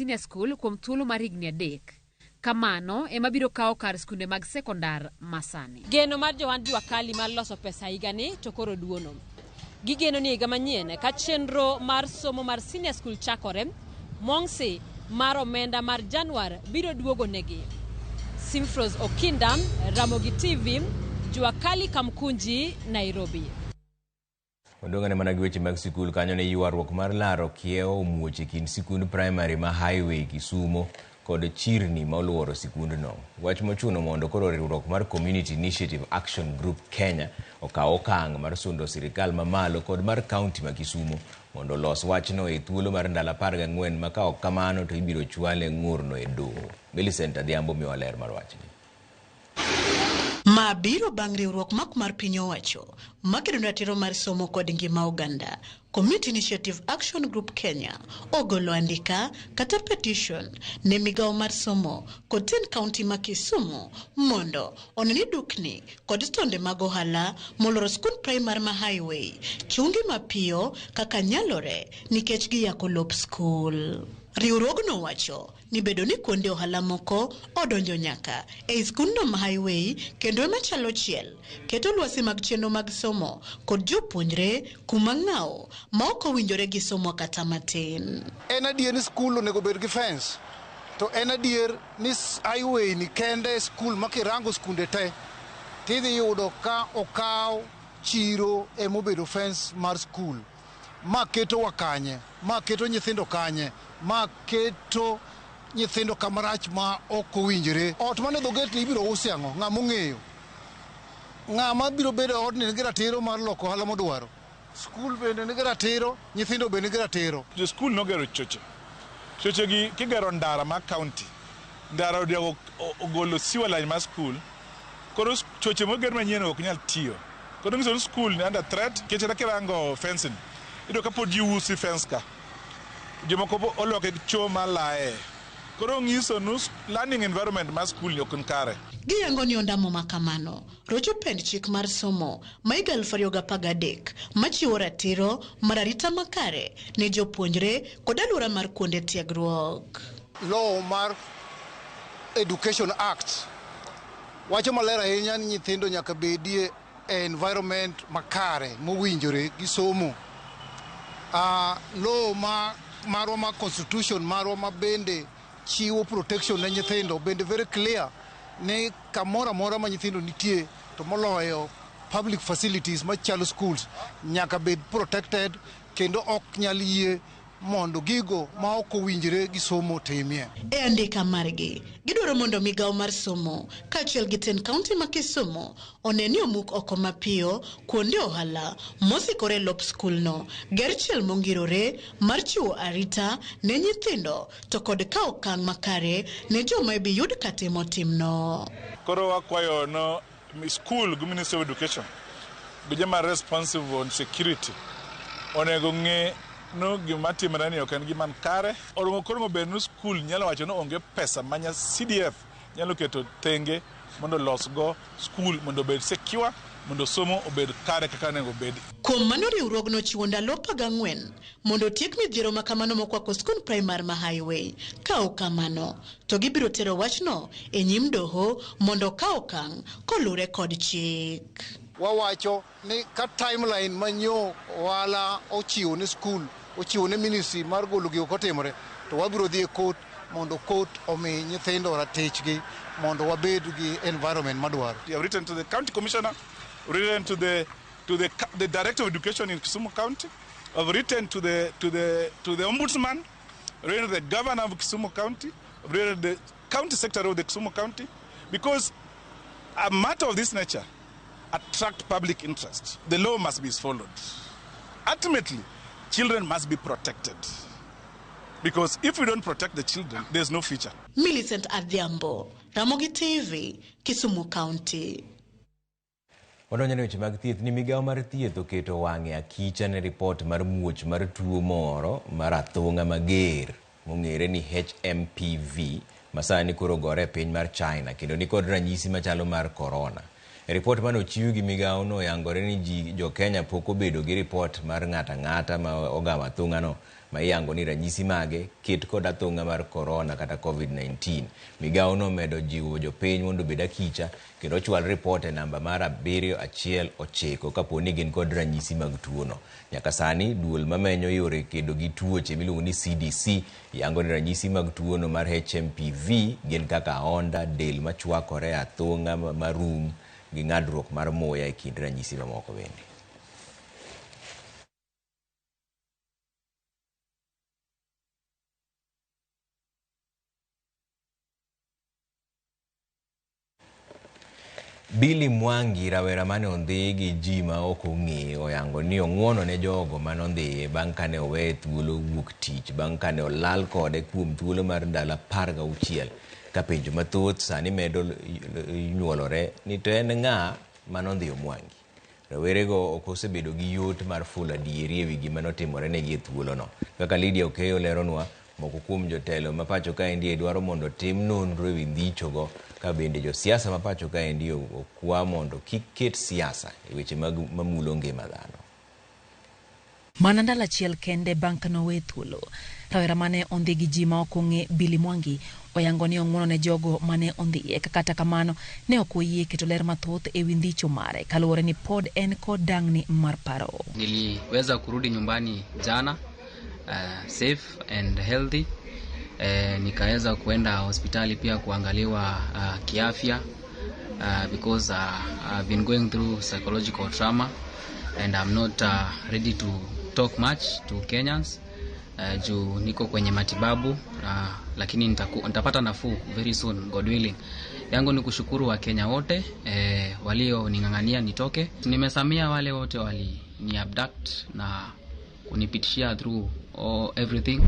senior school kuom thuolo mar higni 3. Kamano ema biro kawo kar skunde mag sekondar masani. Geno mar johand jua kali mar loso pesa higani to koro duono. Gigeno ni higa manyien ka chenro mar somo mar senior school chakore, mong'si mar omenda mar Januar biro duogo negi. Simfros Okinda, Ramogi TV, Jua Kali Kamkunji, Nairobi. Odong'ane mana gi weche mag sikul kanyo ne ywaruok mar laro kiewo omuoch e kind sikund primary ma Highway Kisumo kod chirni ma oluoro sikundno. Wach mochuno mondo koro riwruok mar Community Initiative Action Group Kenya okaw okang' mar sundo sirikal mamalo kod mar kaunti ma Kisumo mondo olos wachno e thuolo mar ndalo 14 ma ka ok kamano to ibiro chwale ng'urno e doho. Millicent Adhiambo miyowa ler mar wachni. Ma biro bang' riwruok mak mar piny owacho makedo ne ratiro mar somo kod ngima oganda, Community Initiative Action Group Kenya ogolo andika kata petition ne migawo mar somo kod tend kaunti ma Kisumu mondo one ni dukni kod stonde mag ohala moloro skund primar ma Highway chungi mapiyo kaka nyalore nikech giyako lop skul. Riwruogno wacho ni bedo ni kuonde ohala moko odonjo nyaka ei skundno ma Highway kendo ema chalo chiel keto lwasi mag chenro mag somo kod jopuonjre kuma ng'aw ma ok owinjore gi somo kata matin. En adier ni skul onego bed gi fence, to en adier ni highway ni kende skul ma kirango skunde te tidhi yudo ka okaw chiro emobedo fence mar skul. Ma ketowa kanye? Ma keto nyithindo kanye? Ma keto nyithindo kamarach ma ok owinjore. Ot mane dho gate ni ibiro usi ang'o? Ng'ama ong'eyo? Ng'ama biro bedo e odni nigi ratiro mar loko ohala modwaro. Skul bende nigi ratiro, nyithindo bende nigi ratiro. Jo skul nogero choche. Choche gi kigero ndara mar county, ndara odiago ogolo sewer line mar skul, koro choche moger manyien ok nyal tiyo. Koro nyiso ni skul ni under threat, nikech kata kirango fencing, iyudo ka pod ji usi fence ka. Jomoko bo oloke cho malaye. Koro nyiso nu learning environment mar skul ni ok ni kare. Giyango ni ondamo ma kamano rocho pend chik mar somo ma higa 2013 machiwo ratiro mar arita makare ne jopuonjre kod alwora mar kuonde tiegruok. Law mar Education Act wacho maler ahinya ni nyithindo nyaka bedie e environment makare mowinjore gi somo. Law ma marwa ma constitution marwa ma bende chiwo protection ne nyithindo bende very clear ni kamoro amora ma nyithindo nitie to moloyo public facilities machalo schools nyaka bed protected kendo ok nyal yie mondo gigo ma ok owinjore gi somo timie. E andika margi, gidwaro mondo migawo mar somo kaachiel gi tend kaunti ma Kisumu one ni omuk oko mapiyo kuonde ohala mosikore e lop skulno, ger chiel mongirore mar chiwo arita ne nyithindo to kod kawo okang' makare ne joma ibi yud katimo timno. Koro wakwayo no skul gi Ministry of Education gi joma responsible on security onego ng'e no gima timore ni ok en gima kare. Orongo koro bed ni skul nyalo wacho ni onge pesa ma CDF nyalo keto tenge mondo olosgo skul mondo obed secure, mondo somo obed kare kaka onego obed. Kuom mano riwruogno chiwo ndalo 14 mondo otiek midhiero ma kamano mokwako skund primar ma Highway. Ka ok kamano, to gibiro tero wachno e nyim doho mondo okaw okang' koluwore kod chik. Wawacho ni ka timeline ma nyo ohala ochiwo ne skul, ochiwo ne ministry mar golo gigo kotimore, to wabiro dhi e court mondo court omi nyithindo ratichgi mondo wabed gi environment madwaro. We have written to the county commissioner, written to the director of education in Kisumu County, have written to the ombudsman, written to the governor of Kisumu County, written to the county secretary of the Kisumu County, because a matter of this nature attract public interest. The law must be followed. Ultimately, children must be protected. Because if we don't protect the children, there's no future. Millicent Adhiambo, Ramogi TV, Kisumu County. Wadonjo ne weche mag thieth ni migawo mar thieth oketo wang'e akicha ne ripot mar muoch mar tuo moro mar athung'a mager mong'ere ni HMPV ma sani koro ogore e piny mar China kendo nikod ranyisi machalo mar corona. E ripot mane ochiw gi migawo no oyangore ni ji jo Kenya pok obedo gi ripot mar ng'ato ang'ata ma ogamo athung'ano ma iyango ni ranyisi mage ket kod athung'a mar korona kata COVID-19. Migawo no omedo jiwo jopiny mondo obed akicha kendo ochwal ripot e namba mar 719 kapo ni gin kod ranyisi mag tuono. Nyaka sani duol mamenyo yore kedo gi tuoche miluongo ni CDC yango ni ranyisi mag tuono mar HMPV gin kaka ahonda, del machwakore, athung'a marum gi ng'adruok mar muya e kind ranyisi mamoko bende. Billy Mwangi, rawera mane ondhi gi ji ma ok ong'e, oyango ni ong'uono ne jogo mane ondhiye bang' kane oweye thuolo wuok tich bang' kane olal kode kuom thuolo mar ndalo 16 ka penjo mathoth sani medo nyuolore ni to en ng'a mane ondhiyo Mwangi. Rawerego ok osebedo gi yot mar fulo adieri ewi gima notimore negi e thuolono. Kaka Lydia Okeyo leronwa, moko kuom jotelo ma pacho kaendi dwaro mondo otim nonro ewi ndhichogo ka bende josiasa ma pacho kaendi okwa mondo kik ket siasa e weche mag mamulo ngima dhano. Mana ndalo achiel kende bang' kane owe thuolo, rawera mane ondhi gi ji ma ok ong'e Billy Mwangi oyango ni ong'uono ne jogo mane ondhiye. Kata kamano ne ok oyie keto ler mathoth ewi ndhicho mare kaluwore ni pod en kod dang'ni mar paro. Niliweza kurudi nyumbani jana safe and healthy. Nikaweza kuenda hospitali pia kuangaliwa kiafya because I've been going through psychological trauma and I'm not ready to talk much to Kenyans juu niko kwenye matibabu lakini nitapata nafuu very soon, God willing. Yangu ni kushukuru wa Kenya wote walio ning'ang'ania nitoke. Nimesamia wale wote wali ni abduct na kunipitishia through all everything.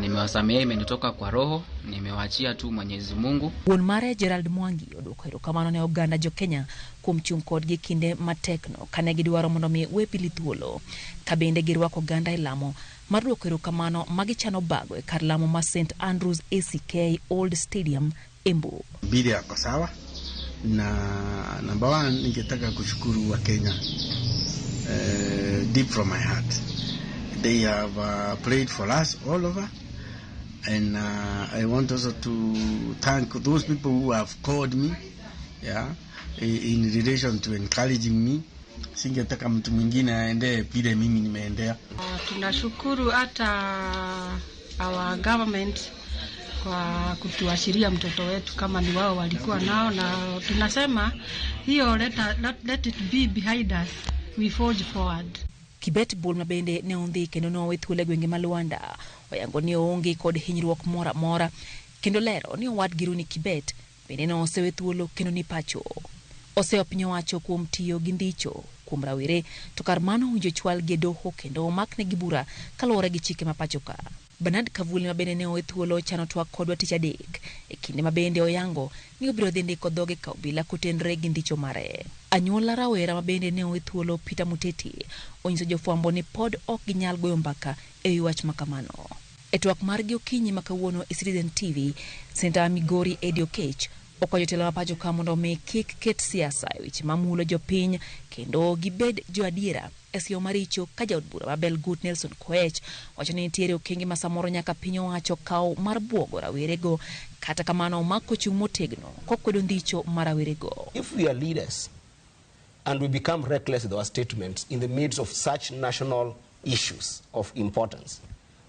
Nimewasamea, imenitoka kwa roho, nimewaachia tu Mwenyezi Mungu. Wuon mare Gerald Mwangi odwoko erokamano ne oganda jo Kenya kuom chung' kodgi kinde matekno kane gidwaro mondo mi we Billy thuolo. Ka bende girwako oganda e lamo mar dwoko erokamano ma gichano bago e kar lamo ma St Andrews ACK Old Stadium, Embu. Billy ako sawa, na number one ningetaka kushukuru wa Kenya deep from my heart. They have prayed for us all over, and I want also to thank those people who have called me, yeah, in relation to encouraging me. Singetaka mtu mwingine aendee vile mimi nimeendea. Tunashukuru hata our government kwa kutuashiria mtoto wetu kama ni wao walikuwa nao, na tunasema hiyo let it be behind us, we forge forward. Kibet Bull ma bende ne ondhi kendo nowe thuolo e gwenge ma Luanda oyango ni oonge kod hinyruok moro amora kendo lero ni owadgi Rooney Kibet bende ne osewe thuolo kendo ni pacho. Oseyo piny owacho kuom tiyo gi ndicho kuom rawere to kar mano owinjo chwalgi e doho kendo omaknegi bura kaluwore gi chike ma pacho ka. Bernard Kavuli ma bende ne owe thuolo chano twak kodwa tich adek e kinde ma bende oyango ni obiro dhi ndiko dhoge ka obila kotenre gi ndicho mare. Anyuola rawera ma bende ne owe thuolo Peter Muteti onyiso jofwambo ni pod ok ginyal goyo mbaka ewi wach ma kamano. E twak margi okinyi ma kawuono e Citizen TV, Seneta Migori Eddie Okech okwayo jotelo ma pacho ka mondo mi kik ket siasa e weche mamulo jopiny kendo gibed joadiera e siyo maricho ka jaod bura ma Belgut Nelson Koech wacho ni nitiere okenge ma samoro nyaka piny owacho kaw mar buogo rawerego, kata kamano omako chung' motegno kokwedo ndicho mar rawerego. If we are leaders and we become reckless with our statements in the midst of such national issues of importance,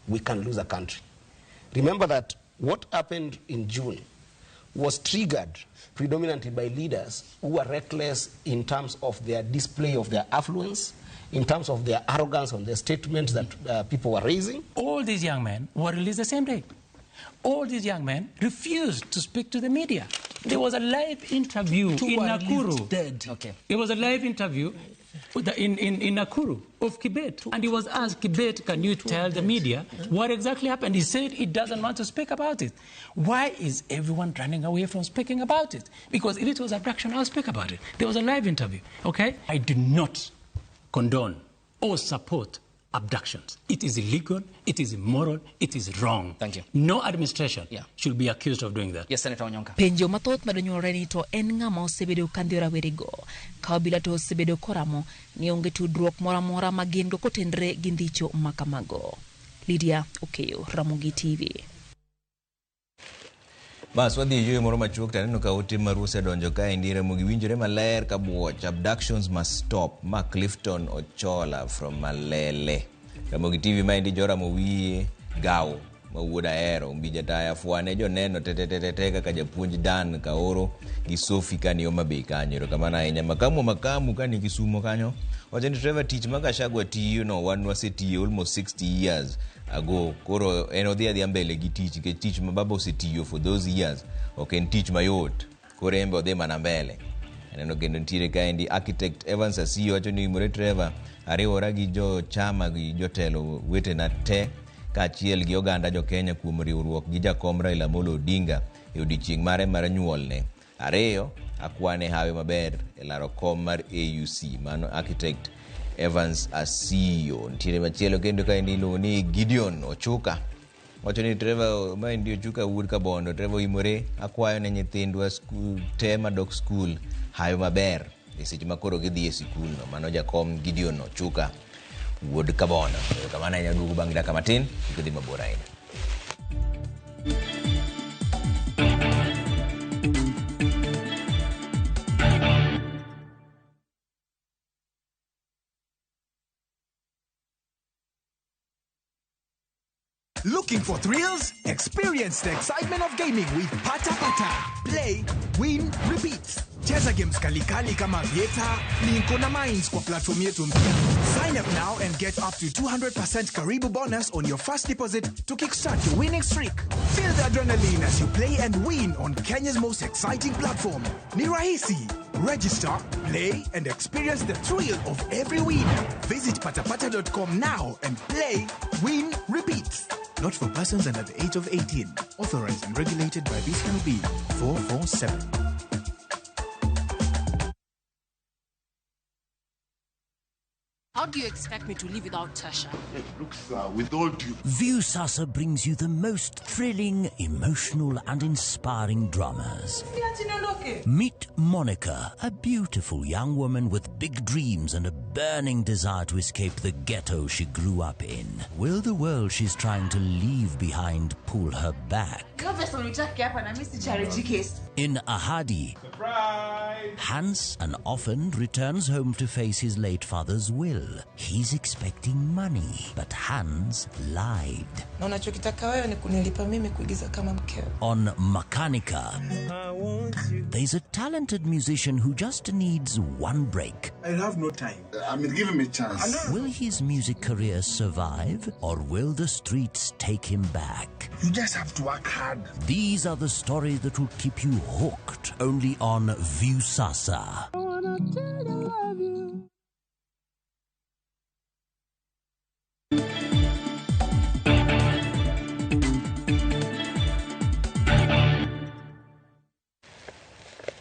we can lose a country. Remember that what happened in June was triggered predominantly by leaders who were reckless in terms of their display of their affluence, in terms of their arrogance on the statements that people were raising. All these young men were released the same day. All these young men refused to speak to the media. There was a live interview in Nakuru. Dead. Okay. It was a live interview in Nakuru of Kibet. And he was asked, Kibet, can you tell the media what exactly happened? He said he doesn't want to speak about it. Why is everyone running away from speaking about it? Because if it was abduction, I'll speak about it. There was a live interview, okay? I do not condone or support abductions. It is illegal, it is immoral, it is wrong. Thank you. No administration should be accused of doing that. Yes, Senator Onyonka. Penjo mathoth madonyuolore ni to en ng'ama osebedo ka ndhiyo rawerego. Ka obila to osebedo koramo ni onge tudruok moro amora ma gin go kotenre gi ndicho ma kamago. Lydia Okeyo, Ramogi TV. Bas wadhi e yueyo moro machuok to aneno ka ote maru osedonjo kaendi. Ramogi winjore maler ka buoch. Abductions must stop. Ma Clifton Ochola from Malele. Ramogi TV maendi Joram Owiye Gawo ma wuod Ahero Mbija Taya fwane joneno tetetetete kaka japuonj Dan Kaoro gi Sophie kani Homa Bay kanyo. Erokamano ahinya. Makamu makamu kani Kisumo kanyo. Wacho ni Trevor tich ma Gachagua tiyo no wan wasetiyo almost 60 years ago. Koro en odhi adhiya mbele gi tich nikech tich ma baba osetiyo for those years ok en tich mayot. Koro en be odhi mana mbele. Aneno kendo nitiere kaendi Architect Evans Asiyo wacho ni Imore Trevor ariwora gi jo chama gi jotelo wetena te kaachiel gi oganda jo Kenya kuom riwruok gi jakom Raila Amolo Odinga e odiechieng' mare mar nyuolne. Ariyo, akwane hawi maber e laro kom mar AUC. Mano Architect Evans Asiyo. Nitiere machielo kendo kaendi iluongo ni Gideon Ochuka. Wacho ni Trevor maendi Ochuka wuod Kabondo. Trevor Imore akwayo ne nyithindwa skul te madok skul hawi maber e seche ma koro gidhi e sikul no. Mano jakom Gideon Ochuka wuod Kabondo. Erokamano ahinya duogo bang' dakika matin kik idhi mabor ahinya. Looking for thrills? Experience the excitement of gaming with Pata Pata. Play, win, repeat. Cheza games kalikali kama Aviator, Linko na Mines kwa platform yetu mpya. Sign up now and get up to 200% Karibu bonus on your first deposit to kickstart your winning streak. Feel the adrenaline as you play and win on Kenya's most exciting platform. Ni rahisi. Register, play, and experience the thrill of every win. Visit patapata.com now and play, win, repeat. Not for persons under the age of 18. Authorized and regulated by BCLB 447. How do you expect me to live without Tasha? Look, sir, with all due... Viusasa brings you the most thrilling, emotional and inspiring dramas. Meet Monica, a beautiful young woman with big dreams and a burning desire to escape the ghetto she grew up in. Will the world she's trying to leave behind pull her back? In Ahadi, Surprise! Hans, an orphan, returns home to face his late father's will. He's expecting money, but Hans lied. Na unachokitaka wewe ni kunilipa mimi kuigiza kama mkeo. On Makanika, there's a talented musician who just needs one break. I have no time. I mean, give him a chance. Will his music career survive, or will the streets take him back? You just have to work hard. These are the stories that will keep you hooked only on Viusasa. I wanna tell you I love you.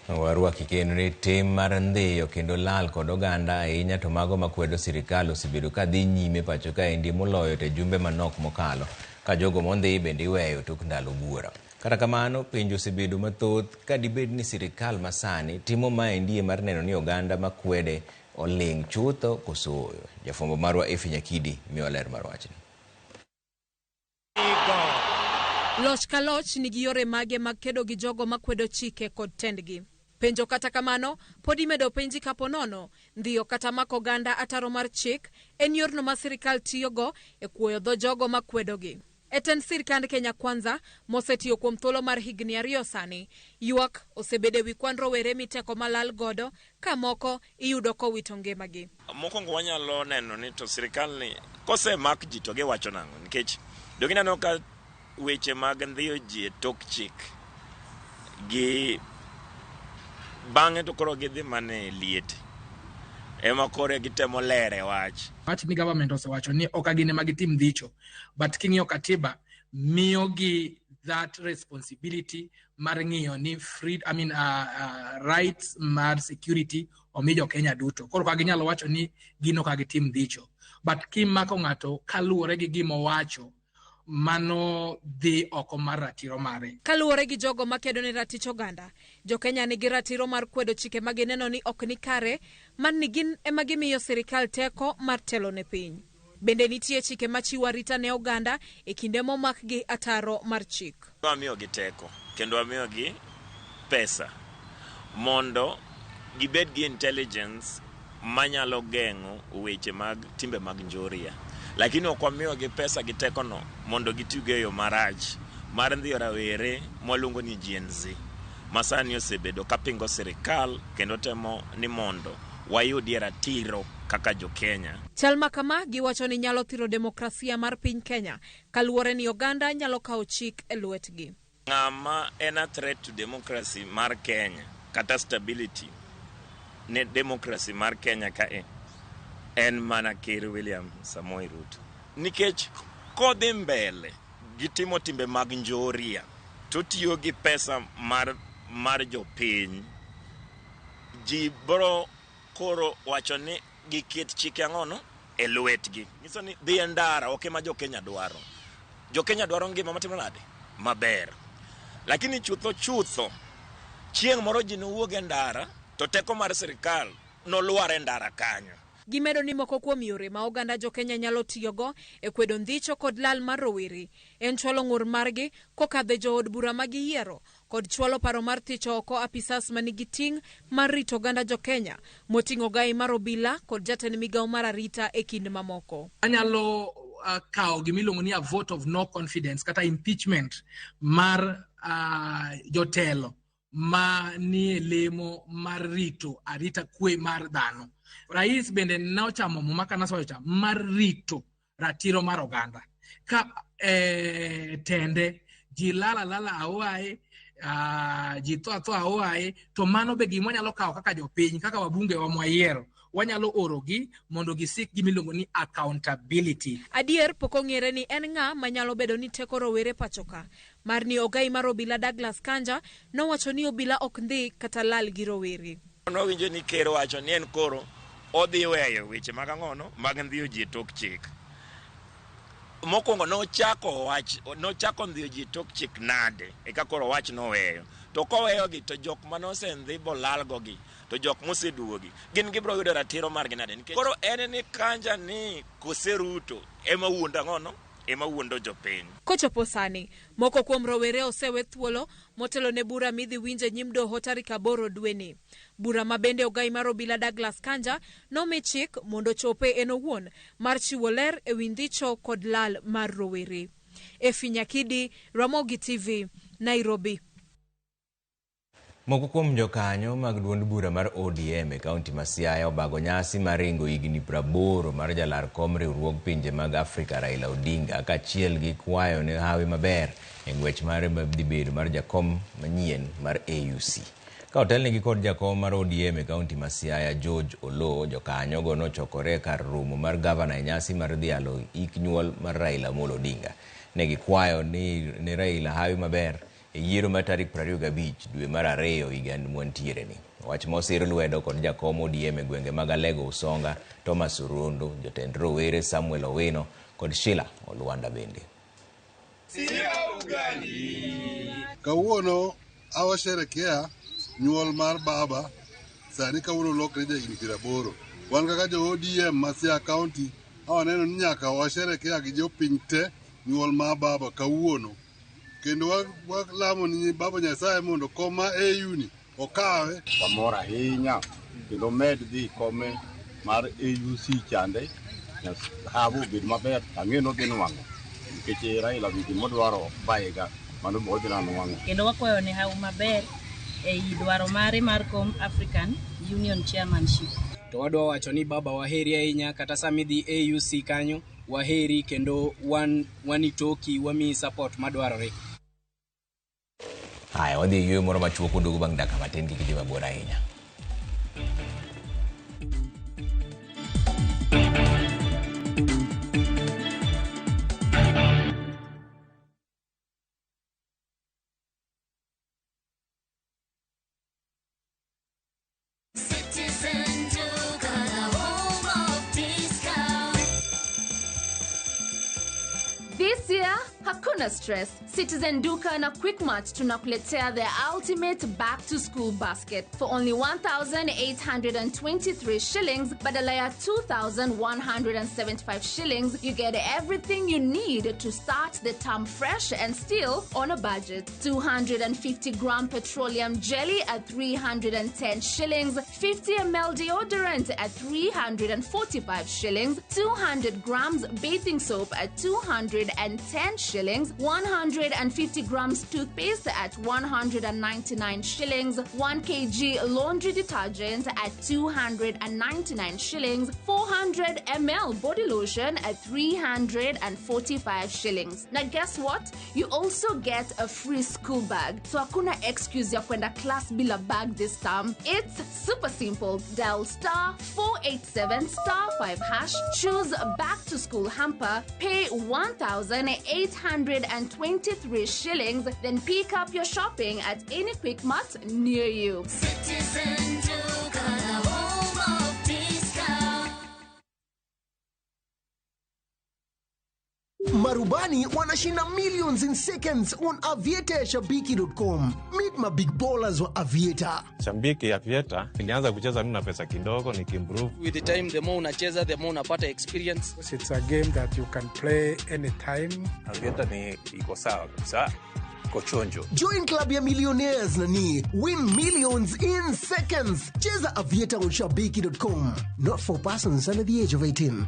Warwaki kendo ni tim mar ndhiyo kendo lal kod oganda ahinya to mago makwedo sirikal osebedo ka dhi nyime pacho kaendi moloyo to e jumbe manok mokalo ka jogo mondhi bende iweyo tok ndalo buora. Kata kamano penjo osebedo mathoth ka dibed ni sirikal masani timo maendi mar neno ni oganda makwede oling' chutho koso ooyo. Jafwambo marwa Efi Nyakidi miyo ler mar wachni. Loch ka loch nigi yore mage mag kedo gi jogo makwedo chike kod tendgi. Penjo kata kamano, pod imedo penji kapo nono, ndhiyo kata mako oganda ataro mar chik en yorno ma sirikal tiyogo e kuoyo dho jogo makwedogi. E tend sirikand Kenya Kwanza, mosetiyo kuom thuolo mar higni 2 sani, ywak osebedo ewi kwan rowere miteko malal godo ka moko iyudo kowito ngimagi. Mokwongo wanyalo neno ni to sirikal ni kosemak ji to giwacho nang'o, nikech donge ineno ka weche mag ndhiyo ji e tok chik gi bang'e to koro gidhi mana e liete ema koro gitemo lere wach. Wach ni government osewacho ni ok gin ema gitim dhicho, but king'iyo katiba miyo gi that responsibility mar ng'iyo ni free, I mean, rights mar security omi jo Kenya duto. Koro ka ginyalo wacho ni gino ka gitim dhicho, but kimako ng'ato kaluwore gi gima owacho, mano dhi oko mar ratiro mare. Kaluwore gi jogo makedo ne ratich oganda, jo Kenya nigi ratiro mar kwedo chike ma gineno ni ok ni kare, man ni gin ema gimiyo sirikal teko mar telo ne piny. Bende nitie chike machiwo arita ne oganda e kinde momakgi ataro mar chik. Wamiyogi teko kendo wamiyogi pesa mondo gibed gi intelligence manyalo geng'o weche mag timbe mag njoria. Lakini ok wamiyogi pesa gi tekono mondo gitigo e yo marach mar ndhiyo rawere mwaluongo ni Gen Z ma sani osebedo kapingo sirikal kendo temo ni mondo wayudie ratiro kaka jo Kenya. Chal ma kama giwacho ni nyalo thiro demokrasia mar piny Kenya kaluwore ni oganda nyalo kawo chik e lwetgi. Ng'ama en a threat to democracy mar Kenya kata stability ne democracy mar Kenya kae en mana Ker William Samoei Ruto. Nikech kodhi mbele gi timo timbe mag njoria to tiyo gi pesa mar jopiny, ji bro koro wacho ni giket chike ang'ono e lwetgi. Nyiso ni dhi e ndara ok ema jo Kenya dwaro. Jo Kenya dwaro ngima matimo nade? Maber. Lakini chutho chutho, chieng' moro ji nowuog e ndara to teko mar sirikal nolwar e ndara kanyo. Gimedo ni moko kuom yore ma oganda jo Kenya nyalo tiyogo e kwedo ndhicho kod lal mar rowere en chwalo ng'ur margi kokadho e jood bura ma giyiero kod chwalo paro mar thicho oko apisas manigi ting' mar rito oganda jo Kenya moting'o ogai mar obila kod jatend migawo mar arita e kind mamoko. Anyalo kawo gimiluongo ni a vote of no confidence kata impeachment mar jotelo ma nie lemo mar rito arita kwe mar dhano. Rais bende nochamo muma ka nasoyo cha mar rito ratiro mar oganda. Ka tende ji lala lala aoae, ji tho atho aoae, to mano be gima wanyalo kawo kaka jopiny, kaka wabunge wa mwayiero. Wanyalo orogi mondo gisik gimiluongo ni accountability. Adier pok ong'ere ni en ng'a manyalo bedo ni teko rowere pacho ka. Mar ni ogai mar obila Douglas Kanja nowacho ni obila ok ndhi kata lal gi rowere. Nowinjo ni ker wacho ni en koro odhi weyo weche mag ang'ono mag ndhiyo ji e tok chik. Mokwongo nochako ndhiyo ji e tok chik nade eka koro wach noweyo. To koweyogi to jok manosendhi bolalgogi to jok moseduogi gin gibiro yudo ratiro margi nade? Nikech koro en ni Kanja ni kose Ruto ema wuondo ang'ono ema wuondo jopiny. Kochopo sani, moko kuom rowere osewe thuolo motelo ne bura midhi winje nyim doho tarik 8 dweni. Bura ma bende ogai mar obila Douglas Kanja nomi chik mondo chope en owuon mar chiwo ler ewi ndhicho kod lal mar rowere. Efi Nyakidi, Ramogi TV, Nairobi. Moko kuom jokanyo mag duond bura mar ODM e kaunti ma Siaya obago nyasi mar ringo higni 80 mar jalar kom riwruog pinje mag Afrika Raila Odinga kaachiel gi kwayo ne hawi maber e ng'wech mare madhi bedo mar jakom manyien mar AUC. Ka otelnegi kod jakom mar ODM e kaunti ma Siaya George Oloo, jokanyogo nochokore kar romo mar gavana e nyasi mar dhialo hik nyuol mar Raila Amolo Odinga. Ne gikwayo ne Raila hawi maber e yiero mar tarik 25 dwe mar 2 higa mwantiere ni. Wach mosir lwedo kod jakom ODM e gwenge mag Alego Usonga, Thomas Urondo, jotend rowere Samuel Owino kod Sheila Olwanda bende. Kawuono awasherekea nyuol mar baba sani kawuono lokre jahigni 80. Wan kaka jo ODM ma Siaya County awaneno ni nyaka washerekea gi jopiny te nyuol mar baba kawuono. Kendo walamo ni baba Nyasaye mondo kom ma AU ni okawe. Wamor ahinya kendo med dhi kome mar AUC chande hawo obed maber ang'e nodhi nwang'o nikech Raila be gimodwaro bayega mano be odhi nwang'o. Kendo wakwayo ne hawo maber ei dwaro mare mar kom African Union Chairmanship. To wadwa wacho ni baba waheri ahinya kata sama idhi AUC kanyo waheri kendo wan itoki wamiyi support madwarore. Haya, wadhi e yueyo moro machuok waduogo bang' dakika matin kik idhi mabor ahinya. This year Hakuna stress. Citizen Duka na Quickmart tunakuletea the ultimate back to school basket for only 1,823 shillings badala ya 2,175 shillings. You get everything you need to start the term fresh and still on a budget. 250 gram petroleum jelly at 310 shillings, 50 ml deodorant at 345 shillings, 200 grams bathing soap at 210 shillings, 150 grams toothpaste at 199 shillings, 1 kg laundry detergent at 299 shillings, 400 ml body lotion at 345 shillings. Now guess what? You also get a free school bag. So hakuna excuse ya kwenda class bila bag this term. It's super simple. Dial star 487 star 5 hash, choose back to school hamper, pay 1,823 shillings, then pick up your shopping at any Quickmart near you. Citizen Duka, the home of discount. Marubani wanashinda millions in seconds on Aviator ya Shabiki.com. Meet my big ballers wa Aviator. Shabiki Aviator nilianza kucheza mimi na pesa kidogo nikiimprove. With the time, the more unacheza, the more unapata experience. It's a game that you can play anytime. Aviator ni iko sawa kabisa. Iko chonjo. Join club ya millionaires nani. Win millions in seconds. Cheza Aviator on Shabiki.com. Not for persons under the age of 18.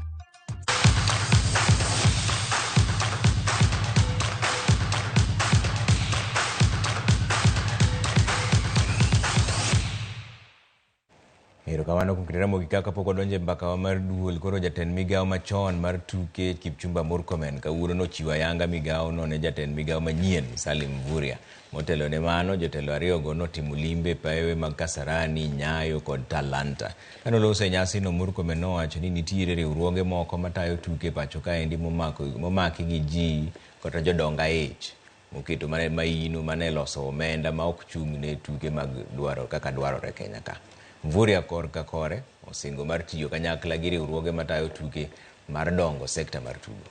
Erokamano kuom kinde Ramogi kaka pok wadonjo e mbakawa mar duol. Koro jatend migawo machon mar tuke Kipchumba Murkomen kawuono nochiwo ayanga migawo no ne jatend migawo manyien Salim Mvurya. Motelo ne mano, jotelo ariyogo notimo limbe e pewe mag Kasarani, Nyayo kod Talanta. Kanoloso e nyasino, Murkomen nowacho ni nitiere riwruoge moko matayo tuke pacho kaendi momaki gi ji kata jodong aich moketo maino mane loso omenda ma ok chung' ne tuke mag dwaro kaka dwarore Kenya ka. Mvurya korka kore osingo mar tiyo kanyakla gi riwruoge matayo tuke mar dongo sekta mar tugo.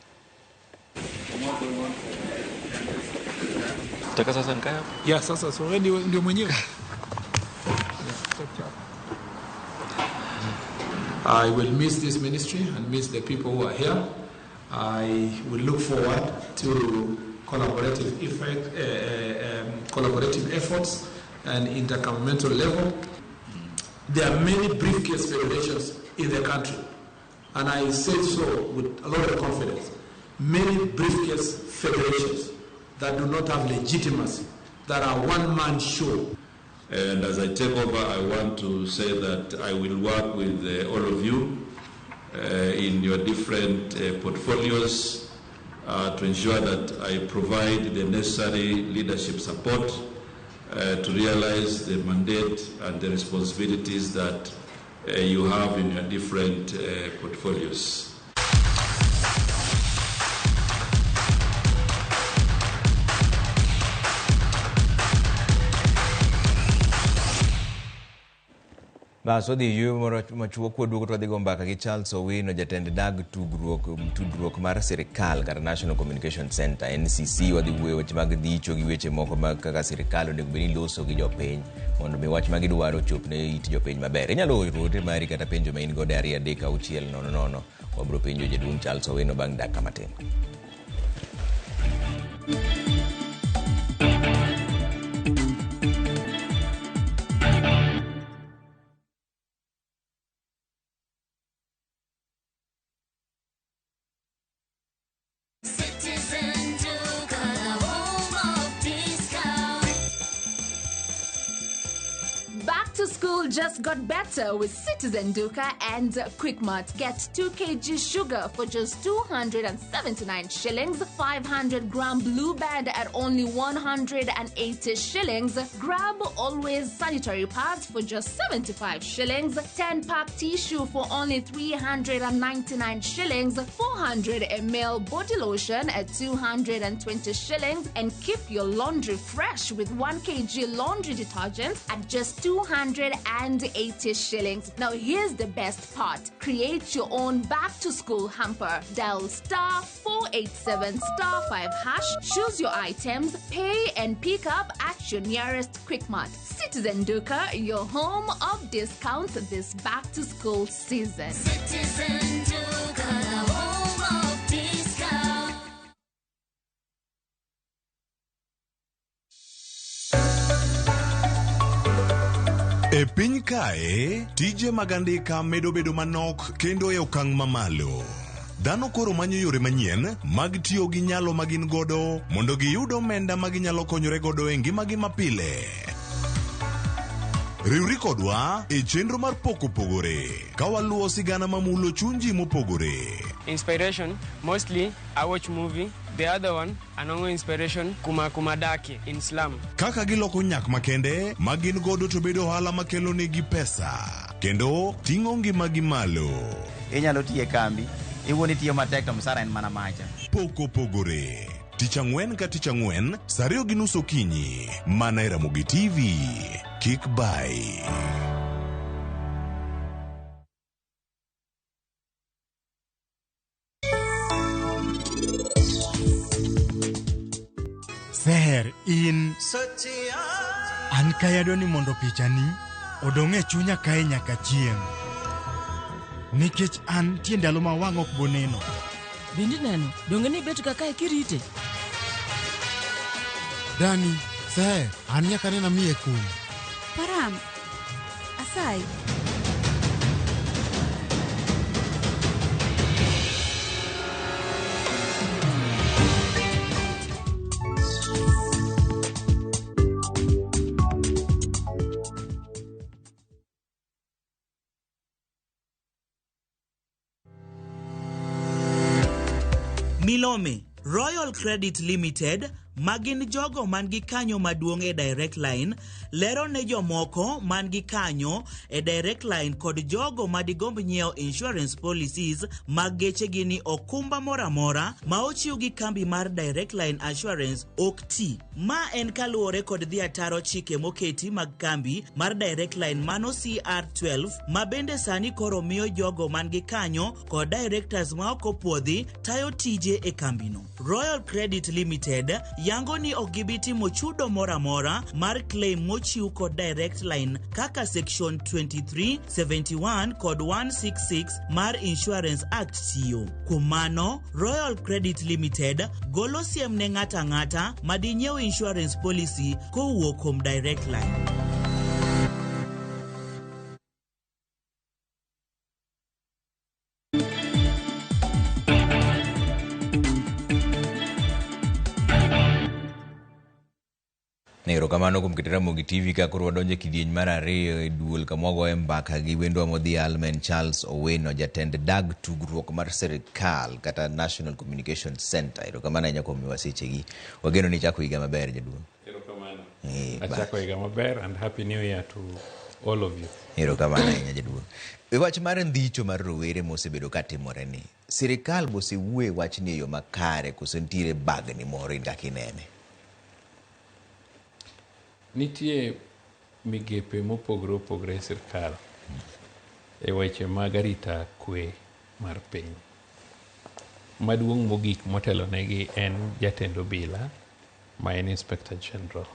Taka sasa nikae hapo? Ya sasa so wewe ndio mwenyewe. I will miss this ministry and miss the people who are here. I will look forward to collaborative efforts and intergovernmental level. There are many briefcase federations in the country, and I say so with a lot of confidence. Many briefcase federations that do not have legitimacy, that are one-man show. And as I take over, I want to say that I will work with all of you in your different portfolios to ensure that I provide the necessary leadership support to realize the mandate and the responsibilities that you have in your different portfolios. Bas wadhi yueyo moro machuok kwaduogo to wadhi go mbaka gi Charles Owino, jatend dag tudruok mar sirikal kata National Communication Center NCC. Wadhi wuoyo weche mag dhicho gi weche moko mag kaka sirikal onego bed ni loso gi jopiny mondo mi wach ma gidwaro ochop ne it jopiny maber. Inyalo oro ote mari kata penjo ma in godo e 2 3 6 0 0. Wabiro penjo jaduong' Charles Owino bang' dakika matin. Citizen Duka, the home of discount. Back to school just got better with Citizen Duka and Quickmart. Get 2 kg sugar for just 279 shillings, 500 gram blue band at only 180 shillings. Grab Always sanitary pads for just 75 shillings, 10 pack tissue for only 399 shillings, 400 ml body lotion at 220 shillings, and keep your laundry fresh with 1 kg laundry detergent at just 200 180 shillings. Now here's the best part. Create your own back to school hamper. Dial star 487 star 5 hash, choose your items, pay and pick up at your nearest Quickmart. Citizen Duka, your home of discounts this back to school season. Citizen Duka, the home of discount. E piny kae, tije mag andika medo bedo manok kendo e okang' mamalo. Dhano koro manyo yore manyien mag tiyo gi nyalo ma gin godo mondo giyud omenda ma ginyalo konyore godo e ngimagi mapile. Riwri kodwa e chenro mar Pok Opogore ka waluwo sigana mamulo chuny ji mopogore. Inspiration, mostly I watch movie. The other one, anongo inspiration kuma kumadaki in slum. Kaka giloko nyak makende ma gin godo to bedo ohala makelo negi pesa kendo ting'o ngimagi malo. Inyalo tiyo e kambi, iwuon itiyo matek to msara en mana macha. Pok Opogore. Tich ang'wen ka tich ang'wen, saa 2:30 okinyi, mana e Ramogi TV. Kik bai. Seher in an kayado ni mondo pichani odong' e chunya kae nyaka chieng'. Nikech an tie ndalo ma wang' ok boneno. Bende neno, donge ni bet ka kae kirite? Dani, Seher, an nyaka nena miye kum. Param, asai. Milome, Royal Credit Limited, ma gin jogo man gi kanyo maduong' e Direct Line, lero ne jomoko man gi kanyo e Direct Line kod jogo madigomb nyiewo insurance policies mag gechegi ni okumba moro amora ma ochiw gi kambi mar Direct Line Assurance ok ti. Ma en kaluwore kod dhi ataro chike moketi mag kambi mar Direct Line mano CR12 ma bende sani koro miyo jogo man gi kanyo kod directors ma ok opuodhi tayo tije e kambino. Royal Credit Limited yango ni ok gibi timo chudo moro amora mar claim mochiw kod Direct Line kaka section 23, 71 kod 166 mar Insurance Act tiyo. Kuom mano, Royal Credit Limited golo siem ne ng'ato ang'ata madinyiew insurance policy kowuok kuom Direct Line. Erokamano kuom keto Ramogi TV ka koro wadonjo e kidieny mar ariyo e duol kama wagoye mbaka gi wendwa modhial ma en Charles Owino, jatend dag tugruok mar sirikal kata National Communication Center. Erokamano ahinya kuom miwa sechegi. Wageno ni ichako higa maber jaduong'. Erokamano. Achako higa maber and happy new year to all of you. Erokamano ahinya jaduong'. E wach mar ndhicho mar rowere mosebedo katimore ni, sirikal bosewuoyo e wachni e yo makare koso nitiere bagni moro in kaka inene? Nitie migepe mopogore opogore e sirkal e weche mag arita kwe mar piny. Maduong' mogik motelo negi en jatend obila ma en Inspector General.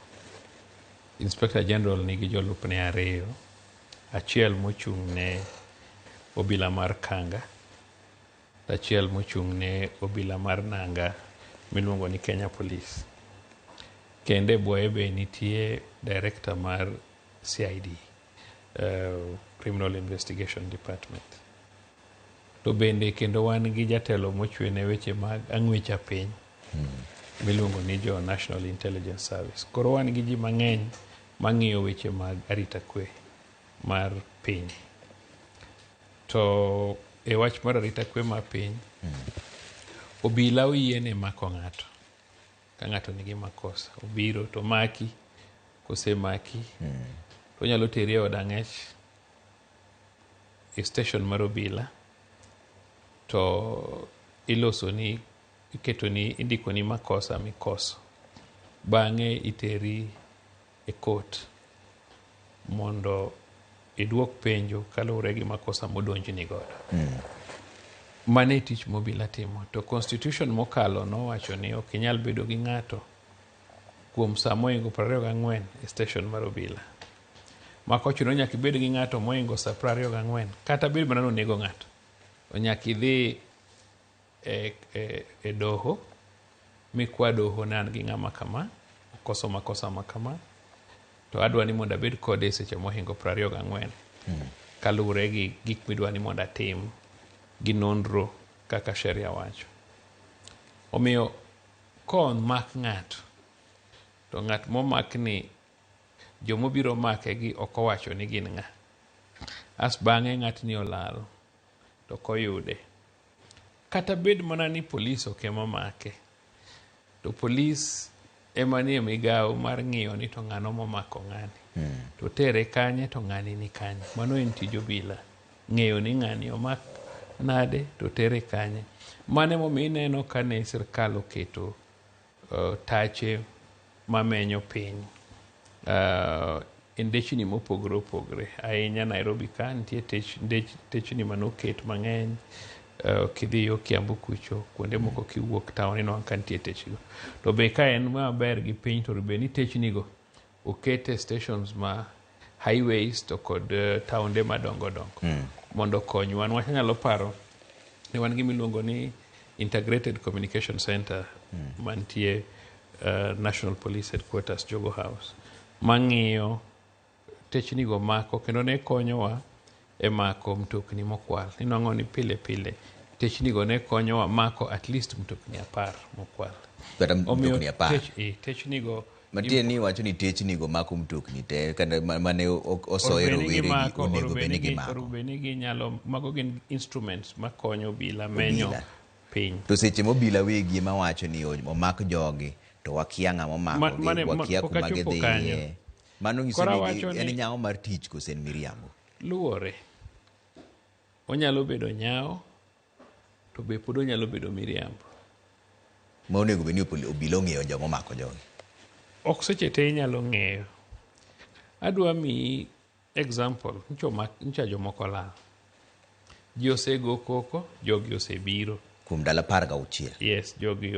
Inspector General nigi jolupne ariyo, achiel mochung' ne obila mar Kanga, achiel mochung' ne obila mar Nanga miluongo ni Kenya Police. Kendo e bwoye be nitie director mar CID, Criminal Investigation Department. To bende kendo wan gi jatelo mochwe ne weche mag ang'wecha piny miluongo ni jo National Intelligence Service. Koro wan gi ji mang'eny mang'iyo weche mag arita kwe mar piny. To e wach mar arita kwe mar piny, obila oyiene mako ng'ato. Ka ng'ato nigi makosa, obiro to maki, kosemaki, to onyalo teri e od ang'ech e station mar obila, to ilosoni, iketoni, indikoni makosa mikoso. Bang'e iteri e court. Mondo iduok penjo kaluwore gi makosa modonjni godo. Mano e tich mobila timo. To constitution mokalo nowacho ni ok inyal bedo gi ng'ato kuom saa mohingo 24 e station mar obila. Ma kochuno ni nyaka ibed gi ng'ato mohingo saa 24 kata bed mana ni onego ng'ato. To nyaka idhi e doho mikwa doho ni an gi ng'ama kama okoso makosa ma kama to adwa ni mondo abed kode e seche mohingo 24 kaluwore gi gik midwa ni mondo atim gi nonro kaka sheria wacho. Omiyo komak ng'ato to ng'at momak ni jomobiro make gi ok owacho ni gin ng'a. As bang'e ng'atni olal to koyude. Kata bed mana ni polis ok ema omake, to polis ema nie migawo mar ng'iyo ni to ng'ano momako ng'ani. To tere kanye to ng'ani ni kanye. Mano en tij obila. Ng'eyo ni ng'ani omak nade to tere kanye. Mano emomiyo ineno kane sirkal oketo tache mamenyo piny e ndechni mopogore opogore. Ahinya Nairobi ka nitie techni manoket mang'eny. Kidhi yo Kiambu kucho, kuonde moko kiwuok town inwang'o ka nitie techgo. To be ka en maber gi piny to be ni techni go oket e stations ma highways to kod taonde madongo dongo mondo okonywa. Niwach anyalo paro ni wan gi miluongo ni Integrated Communication Center mantie National Police Headquarters Jogo House mang'iyo techni go mako kendo ne konyowa e mako mtokni mokwal. Inwang'o ni pile pile techni go ne konyowa mako at least mtokni 10 mokwal. Kata mtokni 10. Techni go Matiende ni iwacho ni techni go mako mtokni te kata mane osoye rowere gi onego bed ni gimako. Onego bed ni ginyalo, mago gin instruments makonyo obila menyo piny. To seche ma obila wegi ema wacho ni omak jogi to wakia ng'ama omako gi, wakia kuma gidhiye. Mano nyiso ni en nyawo mar tich kose en miriambo? Luwore. Onyalo bedo nyawo to be pod onyalo bedo miriambo. Ma onego bed ni obila ong'eyo joma omako jogi. Ok seche te inyalo ng'eyo. Adwa miyi example, nyocha jomoko lal. Ji osego koko, jogi osebiro. Kuom ndalo 16. Yes, jogi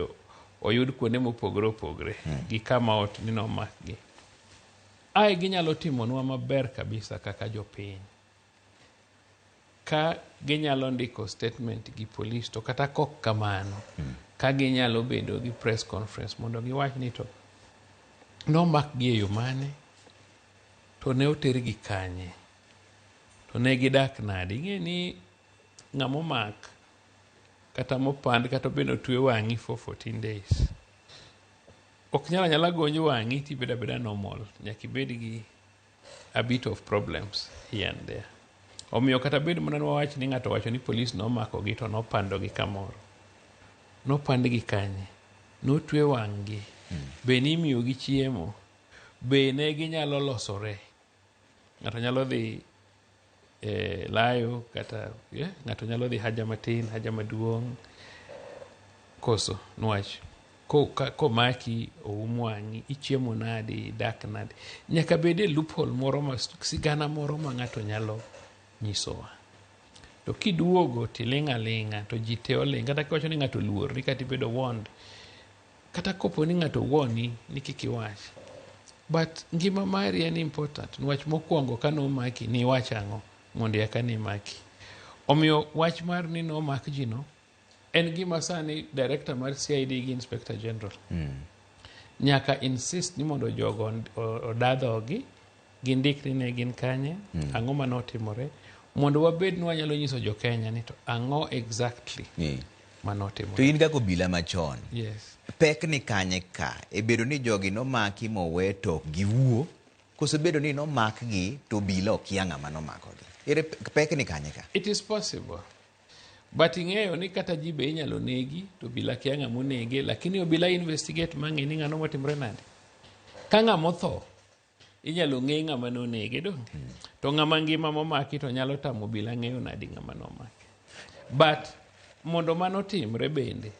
oyud kuonde mopogore opogore gi kama ot ni nomakgi. Ae ginyalo timonwa maber kabisa kaka jopiny. Ka ginyalo ndiko statement gi polis to kata kok kamano, ka ginyalo bedo gi press conference mondo giwach ni to nomakgi e yo mane, to ne otergi kanye, to ne gidak nade. Ing'e ni ng'ama omak kata mopand kata bende otwe wang'i for 14 days. Ok nyal anyala gony wang'i tibedo abeda normal. Nyaka ibed gi a bit of problems here and there. Omiyo kata bed mana wawach ni ng'ato wacho ni polis nomakogi to nopandogi kamoro. Nopandgi kanye? Notwe wang'gi. Be nimiyogi chiemo? Be ne ginyalo losore? Ng'ato nyalo dhi layo kata ng'ato nyalo dhi haja matin, haja maduong'. Koso nwach komaki oum wang'i, ichiemo nade, idak nade. Nyaka bed e loophole moro ma sigana moro ma ng'ato nyalo nyisowa. To kiduogo tiling' aling'a to ji te oling'. Kata kiwacho ni ng'ato luor ni kata ibedo warned. Kata kopo ni ng'ato warni ni kik iwach. But ngima mari en important. Niwach mokwongo ka nomaki ni iwach ang'o mondo eka ne maki. Omiyo wach mar ni nomak ji no en gima sani director mar CID gi Inspector General nyaka insist ni mondo jogo oda dhogi, gindik ni ne gin kanye, ang'o manotimore, mondo wabed ni wanyalo nyiso jo Kenya ni to ang'o exactly manotimore. To in kaka obila machon, yes. Pek ni kanye ka? E bedo ni jogi nomaki mowe to ok giwuo, koso bedo ni nomakgi to obila okia ng'ama nomakogi? Ere pek ni kanye ka? It is possible. But ing'eyo ni kata ji be inyalo negi to obila kia ng'ama onege, lakini obila investigate mang'e ni ng'ano motimore nade. Ka ng'ama otho, inyalo ng'e ng'ama nonege donge? To ng'ama ngima momaki to nyalo tamo obila ng'eyo nade ng'ama nomaki. But mondo mano timre bende,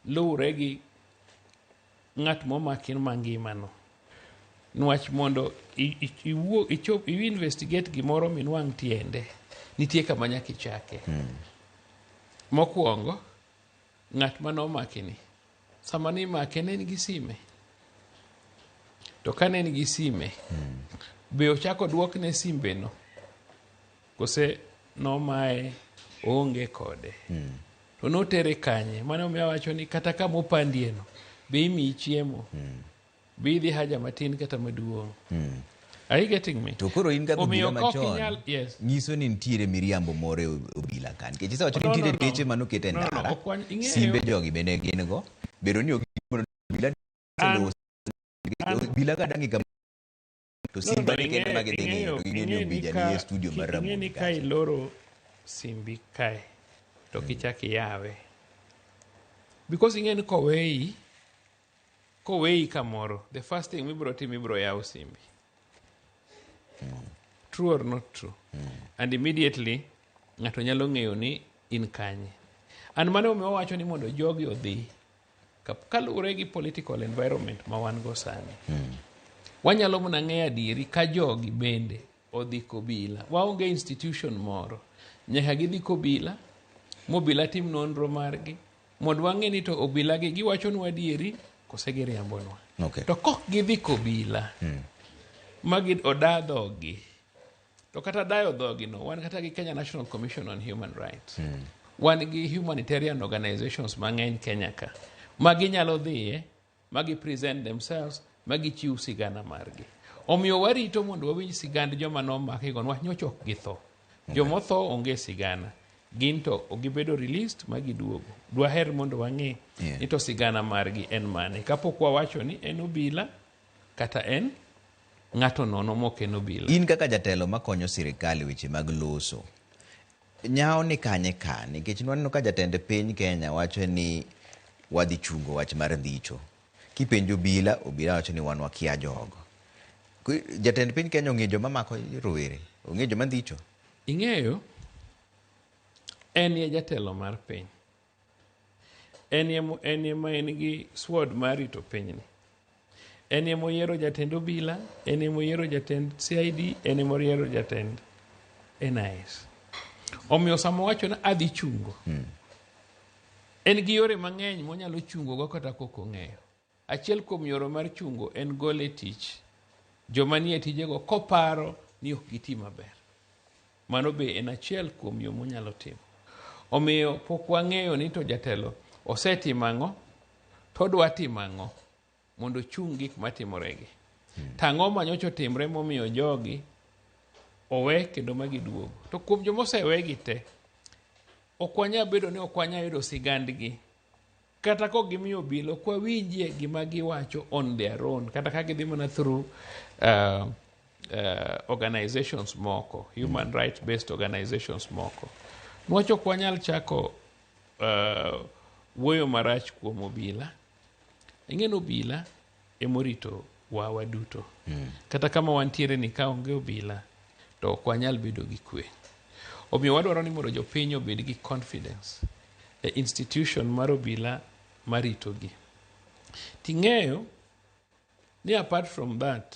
luwre gi ng'at momaki mangima no. Nwach mondo iwuo ichop i investigate gimoro minwang' tiende, nitie kama nyaka ichake. Mokwongo, ng'at mane omakini, sama nimake ne en gi sime. To ka ne en gi sime, be ochako duokne simbeno? Kose nomaye oonge kode? To notere kanye? Mano omiyo awacho ni kata kama opandieno, be imiyi chiemo? Be idhi haja matin kata maduong'? Are you getting me? To koro in kaka Omiyo obila kok machon, inyal- yes. nyiso ni nitiere miriambo moro e obila ka. Nikech isewacho ni No, no, nitiere no. teche manoket e No, no, ndara, ok wan- ing'eyo- simbe jogi bende gin go. Bedo ni ok obila obila ka dang' kama to simba ni kende ma gidhi ng'iyo to ging'e ni ing'eyo ni obija ka- ni e studio mar ing'eyo ni Ramogi ka kacha. iloro simbi kae to kichak iyawe because ing'e ni koweyi koweyi kamoro the first thing mibiro timo ibiro yawo simbi true or not true and immediately ng'ato nyalo ng'eyo ni in kanye and mano omiyo wawacho ni mondo jogi odhi kaluwore gi political environment ma wan go sani wanyalo mana ng'eyo adieri ka jogi bende odhi kobila waonge institution moro nyaka gidhi kobila mobila tim nonro margi mondo wang'e ni to obila gi giwachonwa adieri kose giriambonwa Okay. to kok gidhi kobila ma gi oda dhogi to kata dayo dhogi no wan kata gi Kenya National Commission on Human Rights wan gi humanitarian organizations mang'eny Kenya ka ma ginyalo dhiye ma gi present themselves ma gichiw sigana margi omiyo warito mondo wawinj sigand joma nomaki go niwach nyocha ok githo jomotho onge sigana gin to gibedo released ma giduogo dwaher mondo wang'e ni to sigana margi en mane kapok wawacho ni en obila kata en ng'ato nono mok en obila In kaka jatelo makonyo sirikal e weche mag loso, nyawo ni kanye ka? Nikech nwaneno ka jatend piny Kenya wacho ni wadhi chungo wach mar ndhicho. Kipenjo obila, obila wacho ni wan wakia jogo. Jatend piny Kenya ong'eyo joma mako rowere, ong'eyo joma ndhicho. Ing'eyo, en ye jatelo mar piny. En ye ma en gi sword mar rito pinyni. En ema oyiero jatend obila, en ema oyiero jatend CID, en ema oyiero jatend NIS. Omiyo sama owacho ni adhi chungo, en gi yore mang'eny monyalo chungo go kata kok ong'eyo. Achiel kuom yore mar chungo en golo e tich joma nie tijego koparo ni ok giti maber. Mano be en achiel kuom yo monyalo timo. Omiyo pok wang'eyo ni to jatelo osetimo ang'o, to odwa timo ang'o mondo ochung gik matimoregi. To ang'o ma nyocha otimre momiyo jogi owe kendo ma giduogo. To kuom joma osewegi te, ok wanyal bedo ni ok wanyal yudo sigandgi. Kata kok gimiyo obila, ok wawinjie gima giwacho on their own. Kata ka gidhi mana through organizations moko, human rights based organizations moko. Niwach ok wanyal chako wuoyo marach kuom obila. Ing'e ni obila emorito wa waduto. Kata kama wantiere ni ka onge obila to ok wanyal bedo gi kwe. Omiyo wadwaro ni mondo jopiny obed gi confidence e institution mar obila maritogi. Ting'eyo ni apart from that,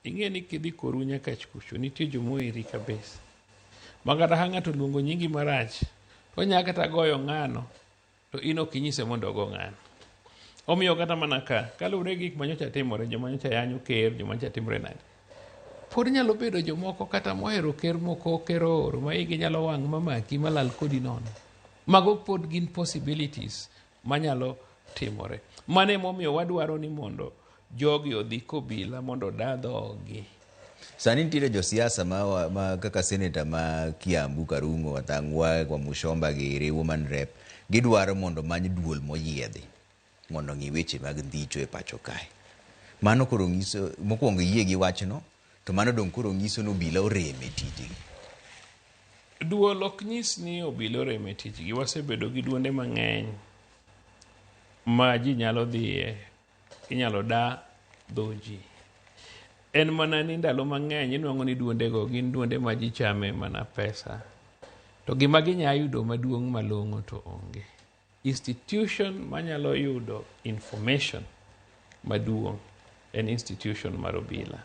ing'e ni kidhi koru nyaka kucho nitie jomoheri kabisa. Ma kata ka ng'ato oluongo nyingi marach, to onya kata goyo ng'ano, to in ok inyise mondo ogo ng'ano. Omiyo kata mana ka, kaluwore gi gik manyocha timore, joma nyocha yanyo ker, joma nyocha timore nade, pod nyalo bedo jomoko kata mohero ker moko ker ooro ma igi nyalo wang' mamaki malal kodi nono. Mago pod gin possibilities manyalo timore. Mano emomiyo wadwaro ni mondo jogi odhi kobila mondo oda dhogi. Sani nitiere josiasa ma kaka seneta ma Kiambu Karungo Wathang'wa Wamuchomba giri woman rep gidwaro mondo many duol moyiedhi mondo ong'i weche mag ndhicho e pacho kae. Mano koro nyiso mokwongo iyie gi wachno to mano dong' koro nyiso ni obila orem e tijgi. Duol ok nyis ni obila orem e tijgi. Wasebedo gi duonde mang'eny ma ji nyalo dhiye, inyalo da dho ji. En mana ni ndalo mang'eny inwang'o ni duondego gin duonde ma ji chame mana pesa. To gima ginya yudo maduong' malong'o to onge. Institution manyalo yudo information maduong' en institution mar obila.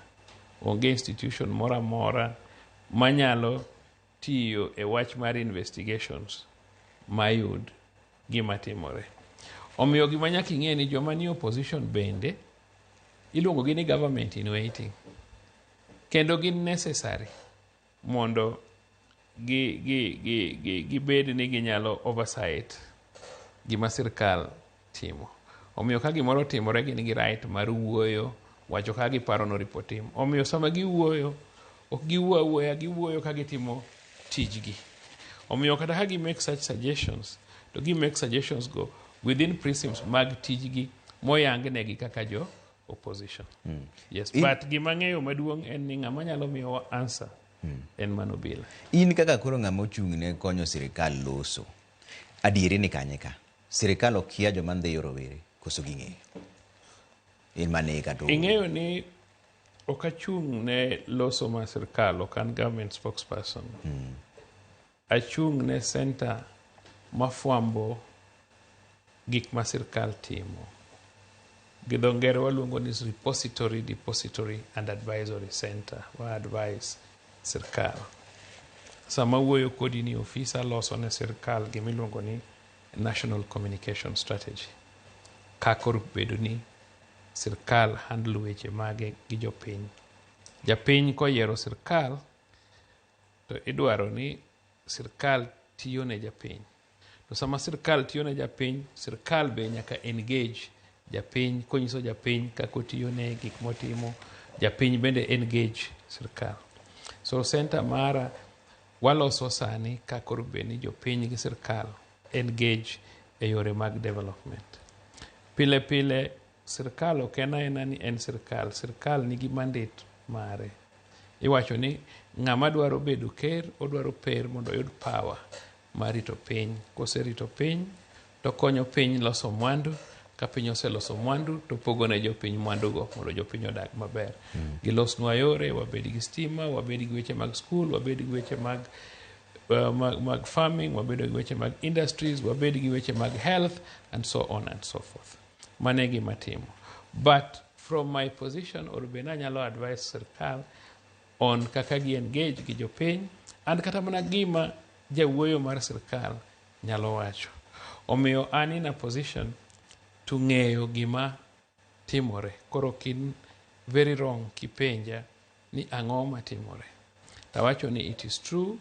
Onge institution moro amora manyalo tiyo e wach mar investigations mayud gima timore. Omiyo gima nyaka ing'e ni joma nie opposition bende iluongo gi ni government in waiting. Kendo gin necessary mondo gibed ni ginyalo oversight gima sirkal timo. Omiyo ka gimoro otimore gin gi right mar wuoyo, wacho ka giparo ni oripo tim. Omiyo sama giwuoyo, ok giwuo awuoya, giwuoyo ka gitimo tijgi. Omiyo kata ka gi make such suggestions, to gi make suggestions go within prisms mag tijgi moyang negi kaka jo opposition. Yes, but gima ng'eyo maduong' en ni ng'ama nyalo miyowa answer en mana obila. In kaka koro ng'ama ochung' ne konyo sirikal loso, adieri ni kanye ka? Sirikal okia joma ndhiyo rowere koso ging'eyo? In mane kata Ing'eyo ni ok achung' ne loso mar sirkal, ok an government spokesperson. Achung' ne center mafwambo gik ma sirkal timo. Gi dho ngere waluongo ni repository, depository and advisory center. Wa advise sirkal. Sama wuoyo kodi ni ofisa loso ne sirkal gimiluongo ni National Communication Strategy. Kaka obedo ni sirkal handle weche mage gi jopiny. Japiny koyiero sirkal to idwaro ni sirkal tiyo ne japiny. To sama sirkal tiyo ne japiny, sirkal be nyaka engage japiny konyiso japiny kaka otiyo ne gik motimo. Japiny bende engage sirkal. So center mara waloso sani kaka onego ni jopiny gi sirkal engage e yore mag development. Pile pile sirkal ok en aena ni en sirkal. Sirkal nigi mandate mare. Iwacho ni ng'ama dwaro bedo ker, odwaro per mondo oyud power mar rito piny. Koserito piny, to konyo piny loso mwandu. Ka piny oseloso mwandu, to pogo ne jopiny mwandugo mondo jopiny odag maber. Gilosnwa yore, wabed gi stima, wabed gi weche mag skul, wabed gi weche mag farming, wabed gi weche mag industries, wabed gi weche mag health, and so on and so forth. Mano e gima timo. But from my position, or be nanyalo advise sirkal on kaka gi engage gi jopiny, and kata mana gima jawuoyo mar sirkal nyalo wacho. Omiyo an in a position to ng'eyo gima timore. Koro ok in very wrong kipenja ni ang'o matimore. Tawacho ni it is true,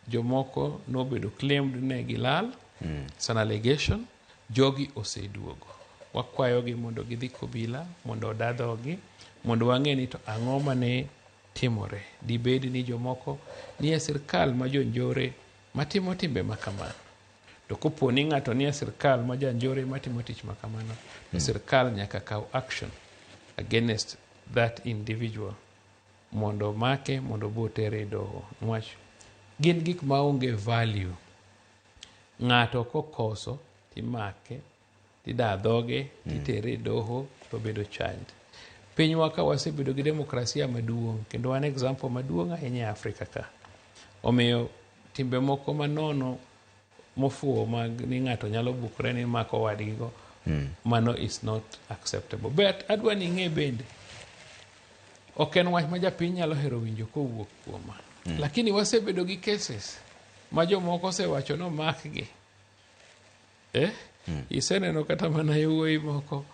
jomoko nobedo claimed ne gilal, it's an allegation, jogi oseduogo. Wakwayogi mondo gidhi kobila, mondo oda dhogi, mondo wang'e ni to ang'o mane timore. Dibed ni jomoko nie sirkal ma jonjore matimo timbe makamano. To kopo ni ng'ato nie sirkal ma janjore matimo tich makamano, to sirkal nyaka kaw action against that individual mondo make mondo bo tere e doho. Niwach gin gik maonge value. Ng'ato kokoso timake, tida dhoge, titere e doho to bedo charged. Pinywa ka wasebedo gi demokrasia maduong' kendo wan example maduong' ahinya e Afrika ka. Omiyo timbe moko manono mofuwo mag ni ng'ato nyalo bukore ni mako wadgi go, mano is not acceptable. But adwa ni ing'e bende, ok en wach ma japiny nyalo hero winjo kowuok kuoma. Lakini wasebedo gi cases ma jomoko osewacho nomakgi. Eh? Iseneno kata mana yawuoyi moko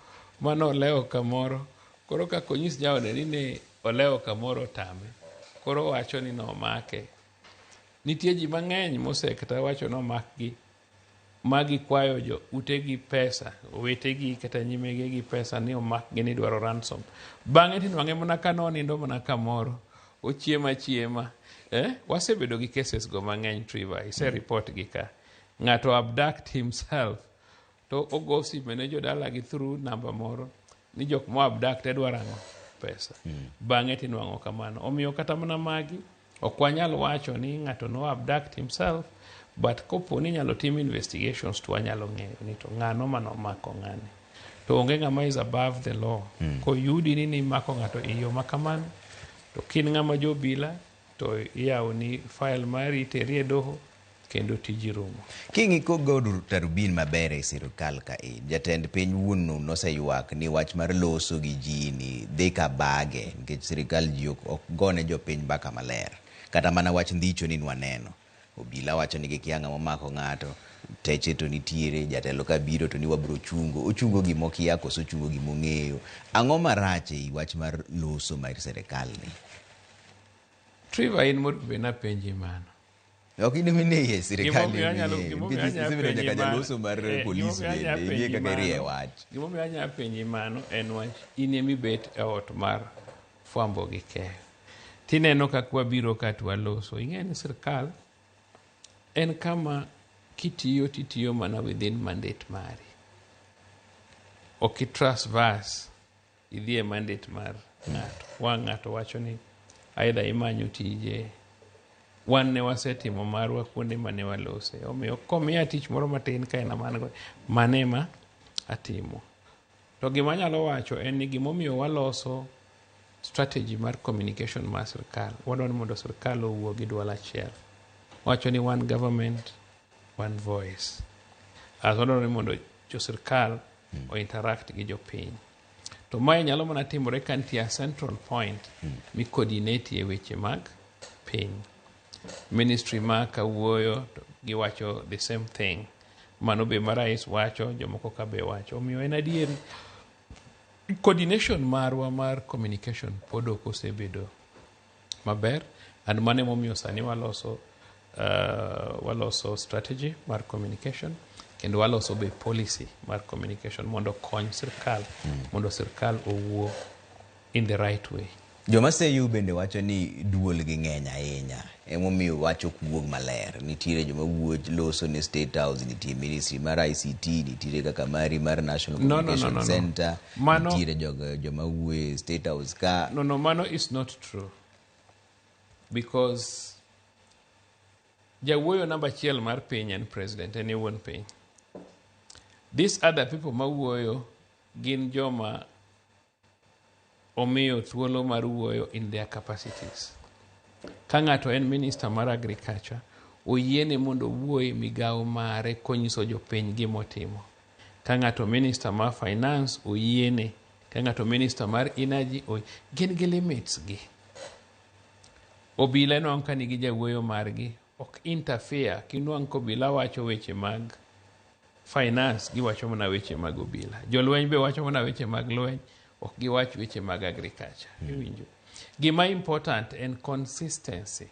manolewo kamoro. Koro kaka onyis jaode ni ne olewo kamoro otame. Koro owacho ni nomake. Nitie ji mang'eny mose kata wacho nomakgi ma gikwayo jo utegi pesa, owetegi kata nyimegegi pesa ni omakgi ni dwaro ransom. Bang'e tinwang'e mana ka nonindo mana kamoro, ochiemo achiema. Eh? Wasebedo gi cases go mang'eny Trevor, ise report gi ka. Ng'ato abduct himself to ogo sime ne jodalagi through namba moro ni jok mo abduct dwaro ang'o? Pesa. Bang'e tinwang'o kamano. Omiyo kata mana magi ok wanyal wacho ni ng'ato no abduct himself but kopo ni inyalo tim investigations to wanyalo ng'eyo ni to ng'ano manomako ng'ani. To onge ng'ama is above the law. Koyudi ni nimako ng'ato e yo makamano to kin ng'ama jobila to iyawoni file mari iteri e doho kendo tiji rumo. King'iko go tarubin maber e sirkal ka in, jatend piny wuon noseyuak ni wach mar loso gi ji ni dhi ka bage nikech sirkal ji ok gone jopiny mbaka maler. Kata mana wach ndhicho ni nwaneno. Obila wacho ni gikia ng'ama omako ng'ato, teche to nitiere, jatelo ka biro to ni wabro chungo. Ochungo gimokia koso ochungo gimong'eyo. Ang'o marach ei wach mar loso mar sirkal ni? Trevor in mondo bed napenji mano. Ok in ema iye sirkal isebedo nyaka jaloso mar polis bende ing'e kaka irie wach. Gimomiyo anyalo penji mano en wach in ema ibet e ot mar fwambo gi keyo. Tineno kaka wabiro ka to waloso. Ing'e ni sirkal en kama kitiyo titiyo mana within mandate mari. Ok i trespass idhi e mandate mar ng'ato. Wang' ng'ato wacho ni either imanyo tije. Wan ne wasetimo marwa kuonde mane walose. Omiyo komiya tich moro matin ka en man go, mano ema atimo. To gima anyalo wacho en ni gimomiyo waloso strategy mar communication mar sirkal, wadwa ni mondo sirkal owuo gi duol achiel. Wacho ni one government, one voice. As wadwaro ni mondo jo sirkal o interact gi jopiny. To mae nyalo mana timore ka nitie a central point mi coordinate e weche mag piny. Ministry ma kawuoyo to giwacho the same thing. Mano be ma rais wacho, jomoko ka be wacho. Omiyo en adier coordination marwa mar communication pod ok osebedo maber and mano emomiyo sani waloso waloso strategy mar communication kendo waloso be policy mar communication mondo okony sirkal mondo sirkal owuo in the right way. Joma seyo bende wacho ni duol gi ng'eny ahinya emomiyo wach ok wuog maler. Nitiere joma wuo loso ne State House, nitie ministry mar ICT, nitiere kaka mari mar National No, no, no, Communication no, no. Center, Mano- nitiere joma wuoyo e State House ka. No, mano is not true. Because jawuoyo namba achiel mar piny en president, en e wuon piny. These other people mawuoyo gin joma omiyo thuolo mar wuoyo in their capacities. Ka ng'ato en minister mar agriculture, oyiene mondo owuo e migawo mare konyiso jopiny gimotimo. Ka ng'ato minister mar finance, oyiene. Ka ng'ato minister mar energy, gin gi limits gi. Obila inwang'o ka nigi jawuoyo margi, ok interfere. Kinwang' ka obila wacho weche mag finance, giwacho mana weche mag obila. Jolweny be wacho mana weche mag lweny, ok giwach weche mag agriculture. Iwinjo? Gima important en consistency.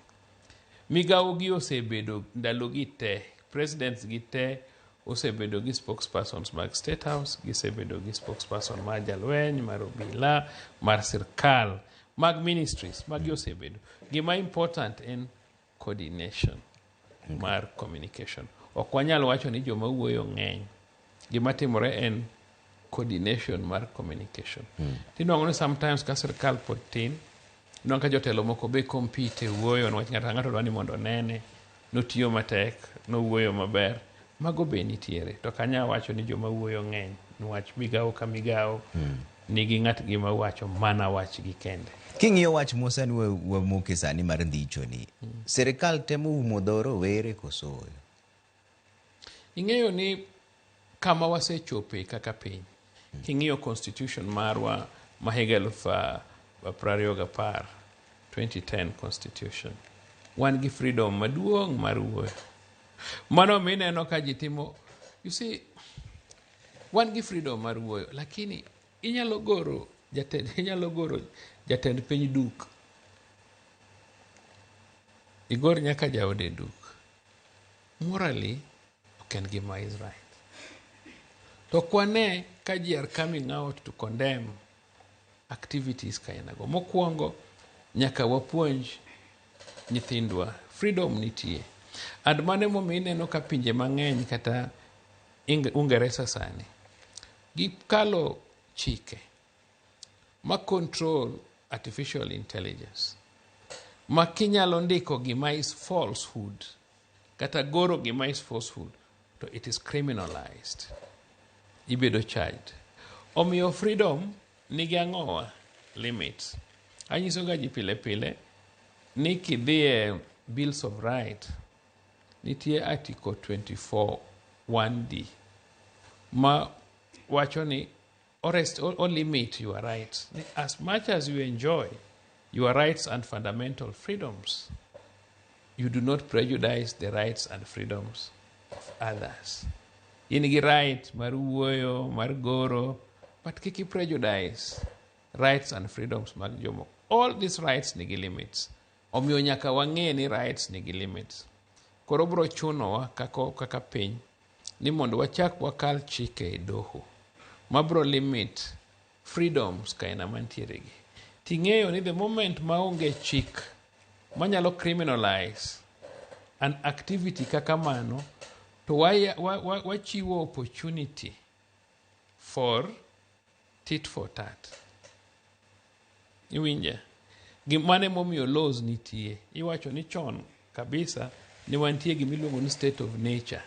Migawo gi osebedo ndalo gi te, presidents gi te osebedo gi spokespersons mag State House, gisebedo gi spokesperson mar jalweny, mar obila, mar sirkal, mag ministries, magi osebedo. Gima important en coordination mar communication. Ok wanyal wacho ni joma wuoyo ng'eny. Gima timore en coordination mar communication. Tinwang'o ni sometimes ka sirkal pod tin, inwang'o ka jotelo moko be compete e wuoyo niwach ng'ato ka ng'ato dwa ni mondo onene, notiyo matek, nowuoyo maber. Mago be nitiere. To ok anyal wacho ni joma wuoyo ng'eny niwach migawo ka migawo nigi ng'atgi mawacho mana wachgi kende. King'iyo wach mosani wamoke sani mar ndhicho ni, sirkal temo umo dho rowere koso ooyo? Ing'eyo ni kama wasechope kaka piny, king'iyo constitution marwa ma higa 2010, 2010 constitution, wan gi freedom maduong' mar wuoyo. Mano mineno ka ji timo, you see, wan gi freedom mar wuoyo, lakini inyalo goro jatend, inyalo goro jatend piny duk. Igor nyaka jaode duk. Morally, ok en gima is right. To kwane ka ji are coming out to condemn activities kainago. Mokwongo, nyaka wapuonj nyithindwa. Freedom nitie. And mano emomiyo ineno ka pinje mang'eny kata Uingereza sani, gikalo chike ma control artificial intelligence. Ma kinyalo ndiko gima is falsehood, kata goro gima is falsehood, to it is criminalized. Ibedo charged. Omiyo freedom nigi ang'owa? Limits. Anyiso ga ji pile pile ni kidhi e Bills of Right, nitie article 24 1D ma wacho ni or, or limit your rights. Ni as much as you enjoy your rights and fundamental freedoms, you do not prejudice the rights and freedoms of others. In gi right mar wuoyo, mar goro, but kik i prejudice rights and freedoms mag jomoko. All these rights nigi limits. Omiyo nyaka wang'e ni rights nigi limits. Koro bro chunowa kaka, kaka piny ni mondo wachak wakal chike e doho mabro limit freedoms kaina mantiere gi. Ting'eyo ni the moment maonge chik manyalo criminalize an activity kaka mano to wachiwo opportunity for tit for tat. Iwinja? Mano emomiyo laws nitie. Iwacho ni chon kabisa ne wantie gimiluongo ni state of nature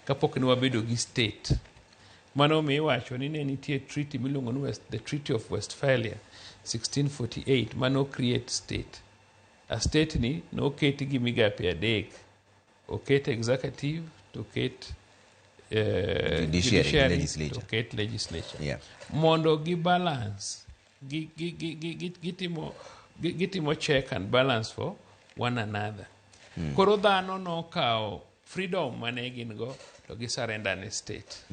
kapok ne wabedo gi state. Mano omiyo iwacho ni ne nitie treaty miluongo ni the Treaty of Westphalia 1648 mano create state. A state ni noket gi migape adek. Oket executive to oket judiciary, legislature. To oket legislature. Mondo gi balance gitimo check and balance for one another. Koro dhano nokawo freedom mane gin go to gi surrender ne state.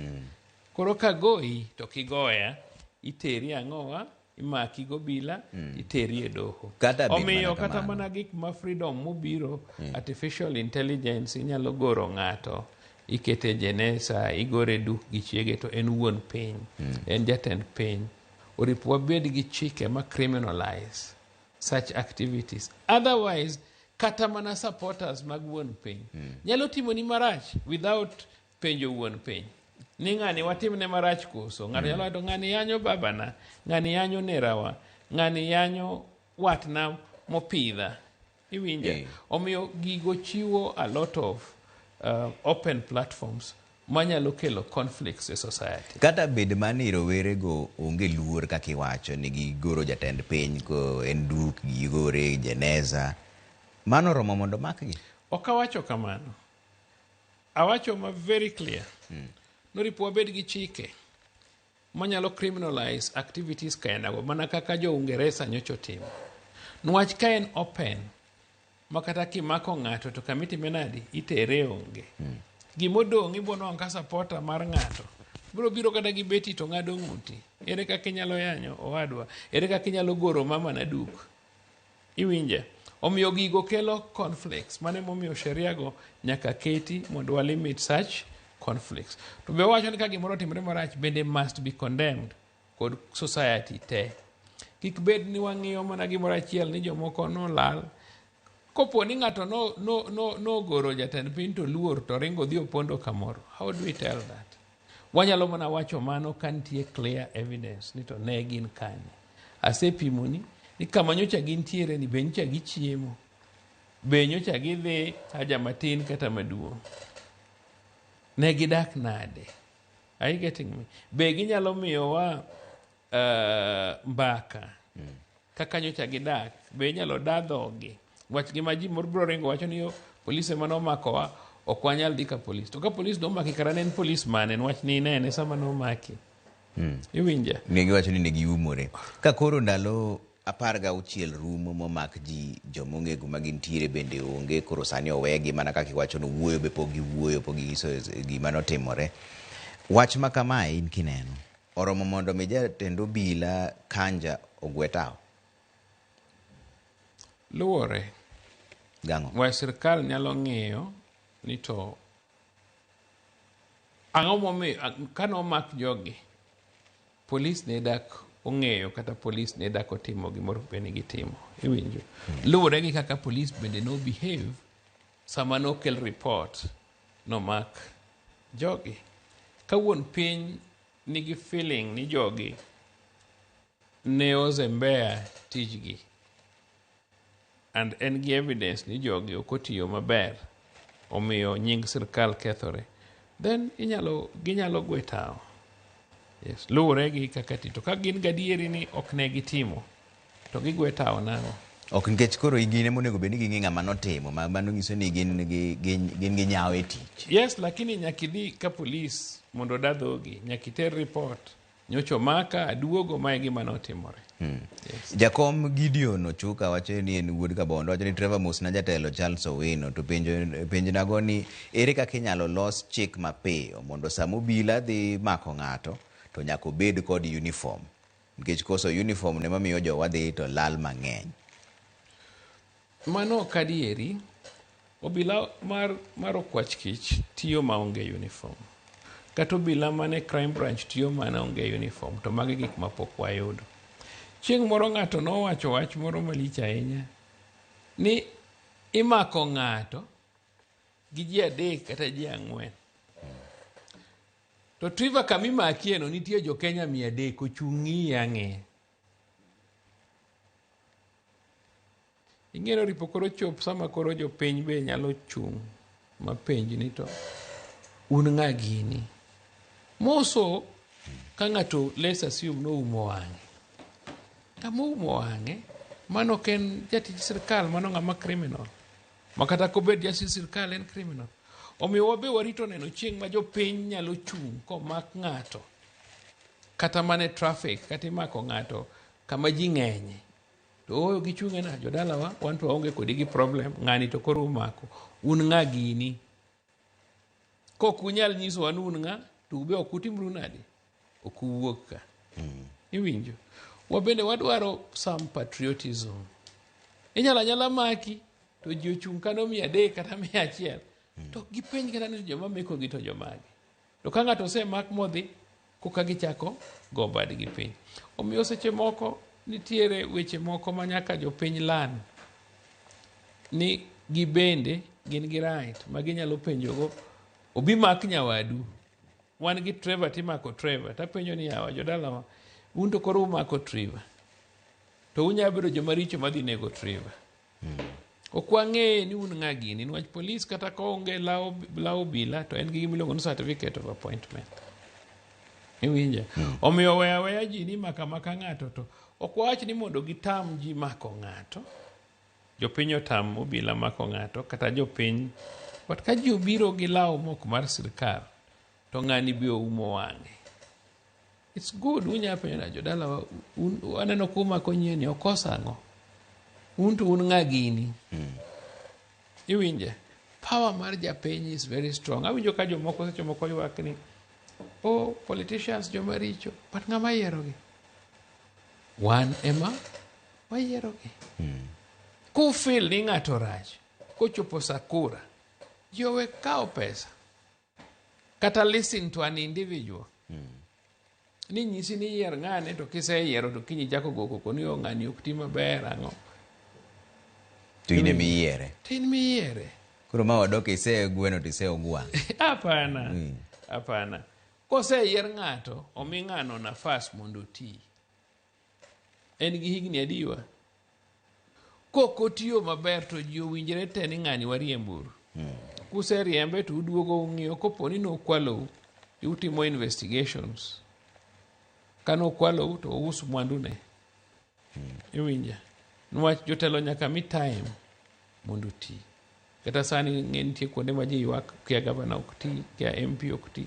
Koro ka goyi to kigoya iteri ang'owa imaki gobila iteri e doho. Kata bed Omiyo mana kata kamano. mana gik ma freedom mobiro artificial intelligence inyalo goro ng'ato ikete jeneza igore duk gi chiege to en wuon piny en jatend piny oripo wabed gi chike ma criminalize such activities otherwise kata mana supporters mag wuon piny nyalo timoni marach without penjo wuon piny ni ng'ani watimne marach koso ng'ato nyalo wacho ng'ani yanyo babana ng'ani yanyo nerawa ng'ani yanyo watna mopidha iwinja omiyo gigo chiwo a lot of open platforms manyalo kelo conflicts e society. Kata bed mani rowerego onge luor kaka iwacho ni gigoro jatend piny ko en duk gigore jeneza mano romo mondo makgi. Ok awacho kamano. Awacho ma very clear. Noripo wabed gi chike manyalo criminalize activities kaenago mana kaka jo Uingereza nyocha otimo. Nwach ka en open ma kata kimako ng'ato to kamitime nadi itere onge. Gimodong' ibo nwang'o ka supporter mar ng'ato biro biro kata gi beti to ng'ado ng'uti. Ere kaka inyalo yanyo owadwa? Ere kaka inyalo goro mama na duk? Iwinja? Omiyo gigo kelo conflicts. Mano emomiyo sheria go nyaka keti mondo wa limit such conflicts. To be wawacho ni ka gimoro otimore marach bende must be condemned kod society te. Kik bed ni wang'iyo mana gimoro achiel ni jomoko nolal. Kopo ni ng'ato nogoro jatend piny to luor to ringo dhi opondo kamoro. How do we tell that? Wanyalo mana wacho mano ka nitie clear evidence ni to ne gin kanye. Asepimoni ni kama nyocha gintiere ni be nyocha gichiemo. Be nyocha gidhi haja matin kata maduong'. Ne gidak nade? Are you getting me? Be ginyalo miyowa mbaka kaka nyocha gidak. Be inyalo da dhogi. Wach gima ji moro biro ringo wacho ni yo polis ema nomakowa ok wanyal dhi ka polis. To ka polis nomaki kara ne en polis mane nwach ni inene sama nomaki. Iwinja? Ne giwacho ni ne giumore. Ka koro ndalo 16 rumo momak ji jomong'e kuma gintiere bende onge koro sani owegi mana kaka iwacho no wuoyo be pok giwuoyo pok ginyiso gima notimore. Wach ma kamae in kineno oromo mondo mi jatend obila Kanja ogwe tao? Luwore. Gang'o? Wach sirkal nyalo ng'iyo ni to ang'o momiyo kanomak jogi polis ne dak ong'eyo kata polis ne dak otimo gimoro bed ni gitimo iwinjo luwore gi kaka polis bende no behave sama nokel report nomak jogi ka wuon piny nigi feeling ni jogi ne ozembea tijgi and en gi evidence ni jogi ok otiyo maber omiyo nying sirkal kethore then inyalo ginyalo gwe tao yes luwore gi kaka ti to ka gin gadieri ni ok ne gitimo to gigwe tao nang'o Ok nikech koro gin ema onego bed ni ging'e ng'ama notimo, ma mano nyiso ni gin gi gin gin gi nyawo e tich. Yes, lakini nyaka idhi ka polis mondo oda dhogi, nyaka iter report. Nyocha omaka, aduogo, ma e gima notimore. Yes. Jakom Gideon Ochuka wacho ni en wuod Kabondo, wacho ni Trevor mosna jatelo Charles Owino to penjo penjnago ni ere kaka inyalo los chik mapiyo mondo sama obila dhi mako ng'ato to nyaka obed kod uniform nikech koso uniform ne mamiyo jowa dhi to lal mang'eny. Mano ok adieri. Obila mar, mar okwach kich tiyo maonge uniform. Kata obila mane crime branch tiyo mana onge uniform, to magi gik mapok wayudo. Chieng' moro ng'ato nowacho wach moro malich ahinya ni imako ng'ato gi ji adek kata ji ang'wen. To Trevor kama imakieno nitie jo Kenya 300 ochung' ng'iye ang'iya. Ing'e ni oripo koro chop sama koro jopiny be nyalo chung' mapenj ni to un ng'a gini. Moso ka ng'ato let's assume noumo wang'e. Ng'ama oumo wang'e mano ok en jatij sirkal, mano ng'ama criminal. Ma kata kobed jatij sirkal en criminal. Omiyo wabe warito neno chieng' ma jopiny nyalo chung' komak ng'ato kata mana e traffic kata imako ng'ato kama ji ng'enye to ooyo gichung'e na jodalawa wan to waonge kodi gi problem ng'ani to koro umako un ng'a gini kok unyal nyisowa ni un ng'a to ube ok utimru nade ok uwuog ka iwinjo wabende wadwaro some patriotism inyalo anyala maki to ji ochung' kano 300 kata 100 to ok gipenj kata ni joma mekogi to jomage to ka ng'ato osemak modhi koka gichako go badgi piny omiyo seche moko nitiere weche moko ma nyaka jopiny lan ni gibende gin gi right ma ginyalo penjogo obi mak nyawadu wan gi Trevor timako Trevor tapenjo ni yawa jodalawa un to koro umako Trevor to unyalo bedo joma richo madhi nego Trevor Ok wang'e ni un ng'a gini niwach polis kata ka onge law law obila to en gi gima iluongo ni certificate of appointment. Iwinja? Omiyo weya aweya ji ni maka maka ng'ato to ok wawach ni mondo gitam ji mako ng'ato. Jopiny otam obila mako ng'ato kata jopiny but ka ji obiro gi law mok mar sirkal to ng'ani be oumo wang'e. It's good unya penjo na jodalawa un aneno kumako nyieni okoso ang'o? Un to un ng'a gini? Iwinje? Power mar japiny is very strong. Awinjo ka jomoko seche moko ywak ni oh politicians joma richo but ng'ama yierogi? Wan ema wayierogi. Kufeel ni ng'ato rach kochopo sa kura ji owe kawo pesa kata listen to an individual ni nyisi ni yier ng'ane to kiseyiero to kiny ichako go koko ni o ng'ani ok ti maber ang'o To in ema iyiere. to in miyiere Koro ma wadok ise gweno to ise ogwang'. hapana hapana koseyier ng'ato omi ng'ano nafas mondo oti en gi higni adiwa kok otiyo maber to ji owinjre te ni ng'ani wariemburu kuseriembe to uduogo ung'iyo kopo ni nokwalou utimo investigations ka nokwalou to us mwandune iwinja niwach jotelo nyaka mi time mondo oti kata sani ng'e nitie kuonde ma ji ywak kia gavana ok ti kia MP ok ti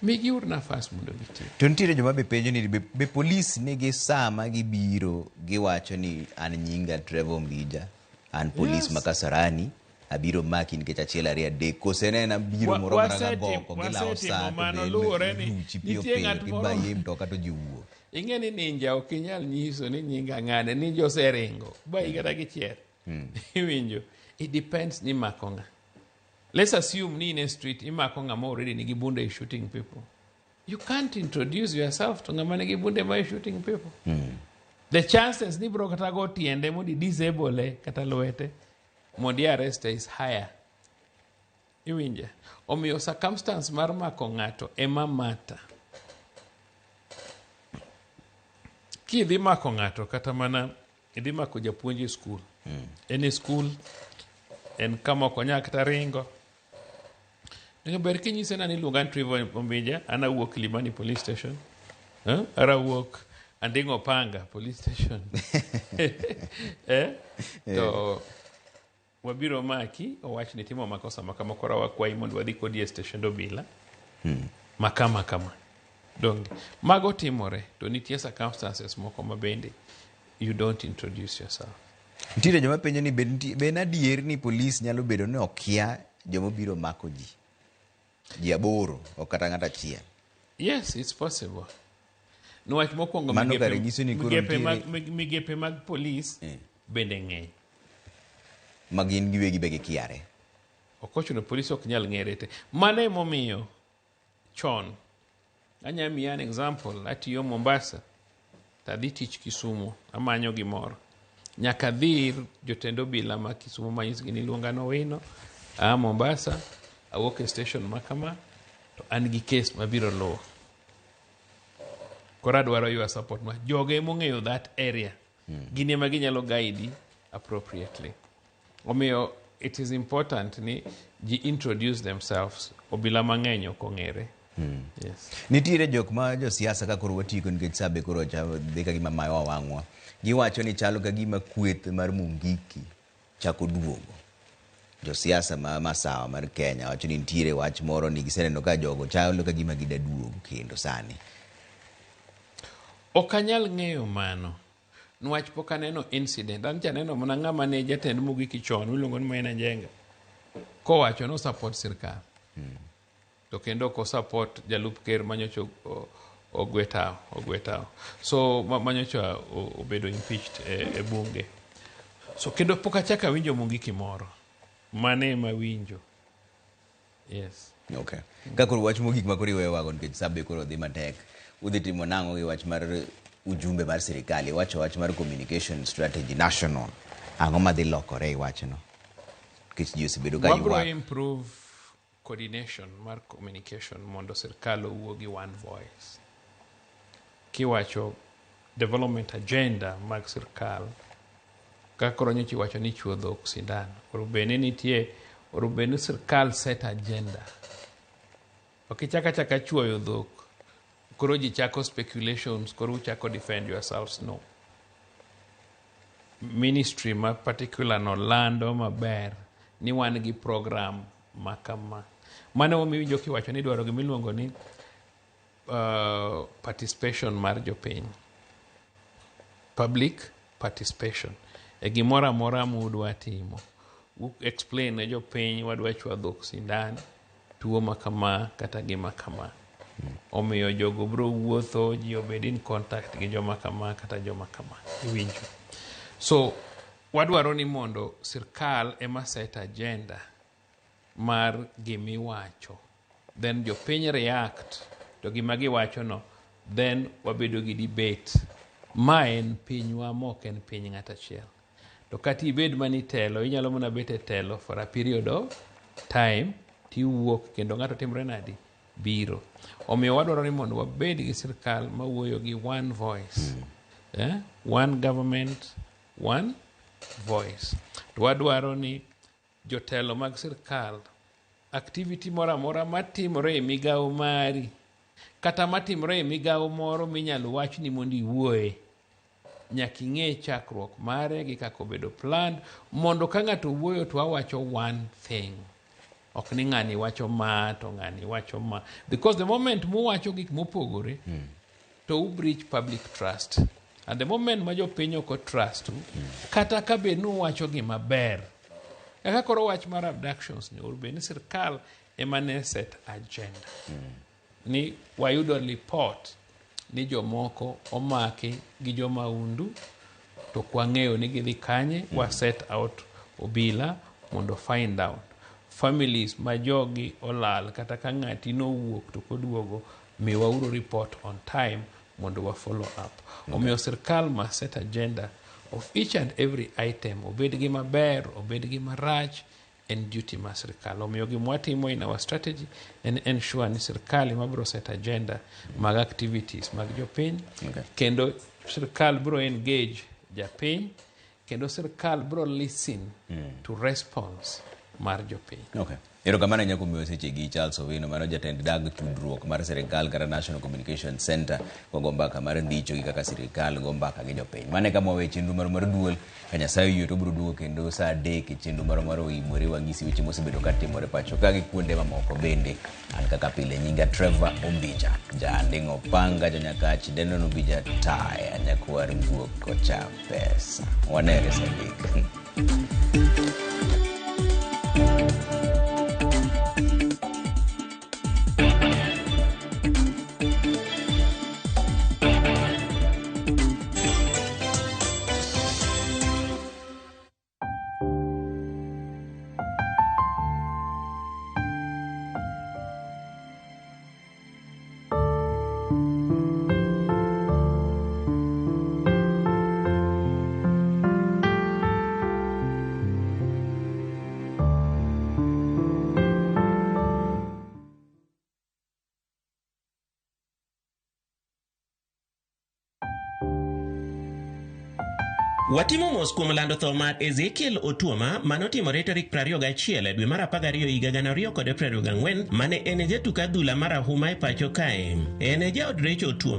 migiuru nafas mondo giti To nitiere joma be penjo ni be, be polis nigi saa ma gibiro giwacho ni an nyinga Trevor Ombija, an polis Yes. ma Kasarani, abiro maki nikech achiel ariyo adek kose ne en abiro moro mana gagoko gilawo wasetimo saa to mano be luwore ni iruchi piyo nitie piyo ng'at moro tibaye mtoka to ji wuok. ing'e ni ninja ok inyal nyiso ni nyinga ng'ane ninja oseringo bayi kata gichier iwinjo it depends ni imako ng'a let's assume ni in a street imako ng'ama already nigi bunde is shooting people you can't introduce yourself to ng'ama nigi bunde ma is shooting people the chances ni bro kata go tiende mondo i disable kata lwete mondo i arrest is higher iwinja omiyo circumstance mar mako ng'ato ema mata kidhi mako ng'ato kata mana idhi mako japuonj e skul en e skul en kama ok onyal kata ringo Onego ber kinyise na ni iluonga ni Trevor Ombija an awuok Kilimani police station eh? Ara awuok Anding'o panga police station. Eh? To wabiro maki owach ni timo makosa makama koro wakwayi mondo wadhi kodi e steshend obila makama kama. Donge mago timore to nitie circumstances moko ma bende you don't introduce yourself. Nitiere joma penjo ni be nitie- be en adier ni polis nyalo bedo ni okia joma biro mako ji. Ji aboro ok kata ng'ato achiel. Yes, it's possible. Niwach mokwongo Mano migepe, kare nyiso ni koro migepe, nitiere- mag, migepe mag polis bende ng'eny. Ma gin giwegi be gikiare. Ok ochuno polis ok nyal ng'ere te. Mano emomiyo chon anya miyi an example atiyo Mombasa to adhi tich Kisumu amanyo gimoro. Nyaka adhi ir jotend obila ma Kisumu manyisgi ni luonga ni Owino aa Mombasa awuok e station ma kama to an gi case mabiro luwo. Koro adwaro your support ma jogo emong'eyo that area. Gin ema ginyalo guide appropriately. Omiyo it is important ni ji introduce themselves. Obila mang'eny ok ong'ere. Yes. Nitiere jok ma josiasa ka koro watieko nikech sa be koro cha dhi ka gima mayo wang'wa. Giwacho ni chalo ka gima kweth mar Mungiki chako duogo. Josiasa ma masawa mar Kenya wacho ni nitiere wach moro ni giseneno ka jogo chalo ka gima gida duogo kendo sani. Ok anyal ng'eyo mano. Niwach pok aneno incident. An chaneno mana ng'ama ne jatend Mungiki chon miluongo ni Maina Njenga kowacho ni support sirkal. To kendo ok support jalup ker manyocha ogwe tao, ogwe tao. So manyocha obedo impeached e bunge. So kendo pok achako awinjo Mungiki moro. Mane ema winjo. Yes. Okay. Ka koro wach mogik ma koro iweyo wago nikech sa be koro dhi matek. Udhi timo nang'o gi wach mar ujumbe mar sirikal? Iwacho wach mar communication strategy national. Ang'o madhi lokore i wachno? Nikech ji osebedo ka Wabro ywak. improve coordination mar communication mondo sirkal owuo gi one voice. Kiwacho development agenda mag sirkal, kaka koro nyocha iwacho ni chuo dhok sindan. Koro bende nitie, koro bende sirkal set agenda. Ok ichak achaka chuoyo dhok, koro ji chako speculations, koro uchako defend yourselves. No. Ministry ma particular no lando maber ni wan gi program ma kama. Mano emomiyo iwinjo kiwacho ni idwaro gima iluongo ni participation mar jopiny. Public participation. E gimoro amora mudwa timo. U explain ne jopiny wadwa chwo dhok sindan, tuo ma kama kata gima kama. Omiyo jogo bro wuotho, ji obed in contact gi joma kama kata joma kama. Iwinjo. So, wadwaro ni mondo sirkal ema set agenda mar gimiwacho. Then jopiny react to gima giwacho no, then wabedo gi debate. Ma en pinywa ma ok en piny ng'at achiel. To kata ibed mana itelo, inyalo mana bet e telo for a period of time, tiwuok kendo ng'ato timre nadi? Biro. Omiyo wadwaro ni mondo wabed gi sirkal mawuoyo gi one voice. Eh? One government, one voice. To wadwaro ni jotelo mag sirkal, activity moro amora matimore e migawo mari, kata matimore e migawo moro minyalo wach ni mondo iwuoye, nyaka ing'e chakruok mare gi kaka obedo planned, mondo ka ng'ato wuoyo to awacho one thing. Ok ni ng'ani wacho ma to ng'ani wacho ma. Because the moment muwacho gik mopogore, to u breach public trust. And the moment ma jopiny ok trust u, kata ka bed ni uwacho gima ber, kaka koro wach mar abductions ni, bed ni sirkal ema ne set agenda. Ni wayudo report ni jomoko omaki gi jomaundu to kwang'eyo ni gidhi kanye, wa set out obila mondo find out. Families ma jogi olal kata ka ng'ati nowuok to koduogo, miwauru report on time mondo wa follow up. Omiyo sirkal must set agenda of each and every item, obed gi maber, obed gi marach, en duty mar sirkal. Omiyo gima watimo in our strategy en ensure ni sirkal ema biro set agenda mag activities mag jopiny, kendo sirkal biro engage japiny, kendo sirkal biro listen to response mar jopiny. Okay. Erokamano ahinya kuom miyowa sechegi Charles Owino, mano jatend dag tudruok mar sirikal kata National Communication Center, kogo mbaka mar ndicho gi kaka sirikal go mbaka gi jopiny. Mano e kama wawe chenro marwa mar duol. Ka Nyasaye oyie to wabiro duogo kendo saa 3 e chenro marwa mar Oimore wang'isi weche mosebedo ka timore pacho ka gi kuonde mamoko bende. An kaka pile nyinga Trevor Ombija, jaanding'o panga janyakach Denon Ombija taya nyakwar guok kocha pesa. Wanere saa 3. Watimo mos kuom lando tho mar Ezekiel Otuoma manotimore tarik 21 dwe mar 12 higa 2024 mane en jatuk adhula marahuma e pacho kae. En jaod Rachel Otuoma.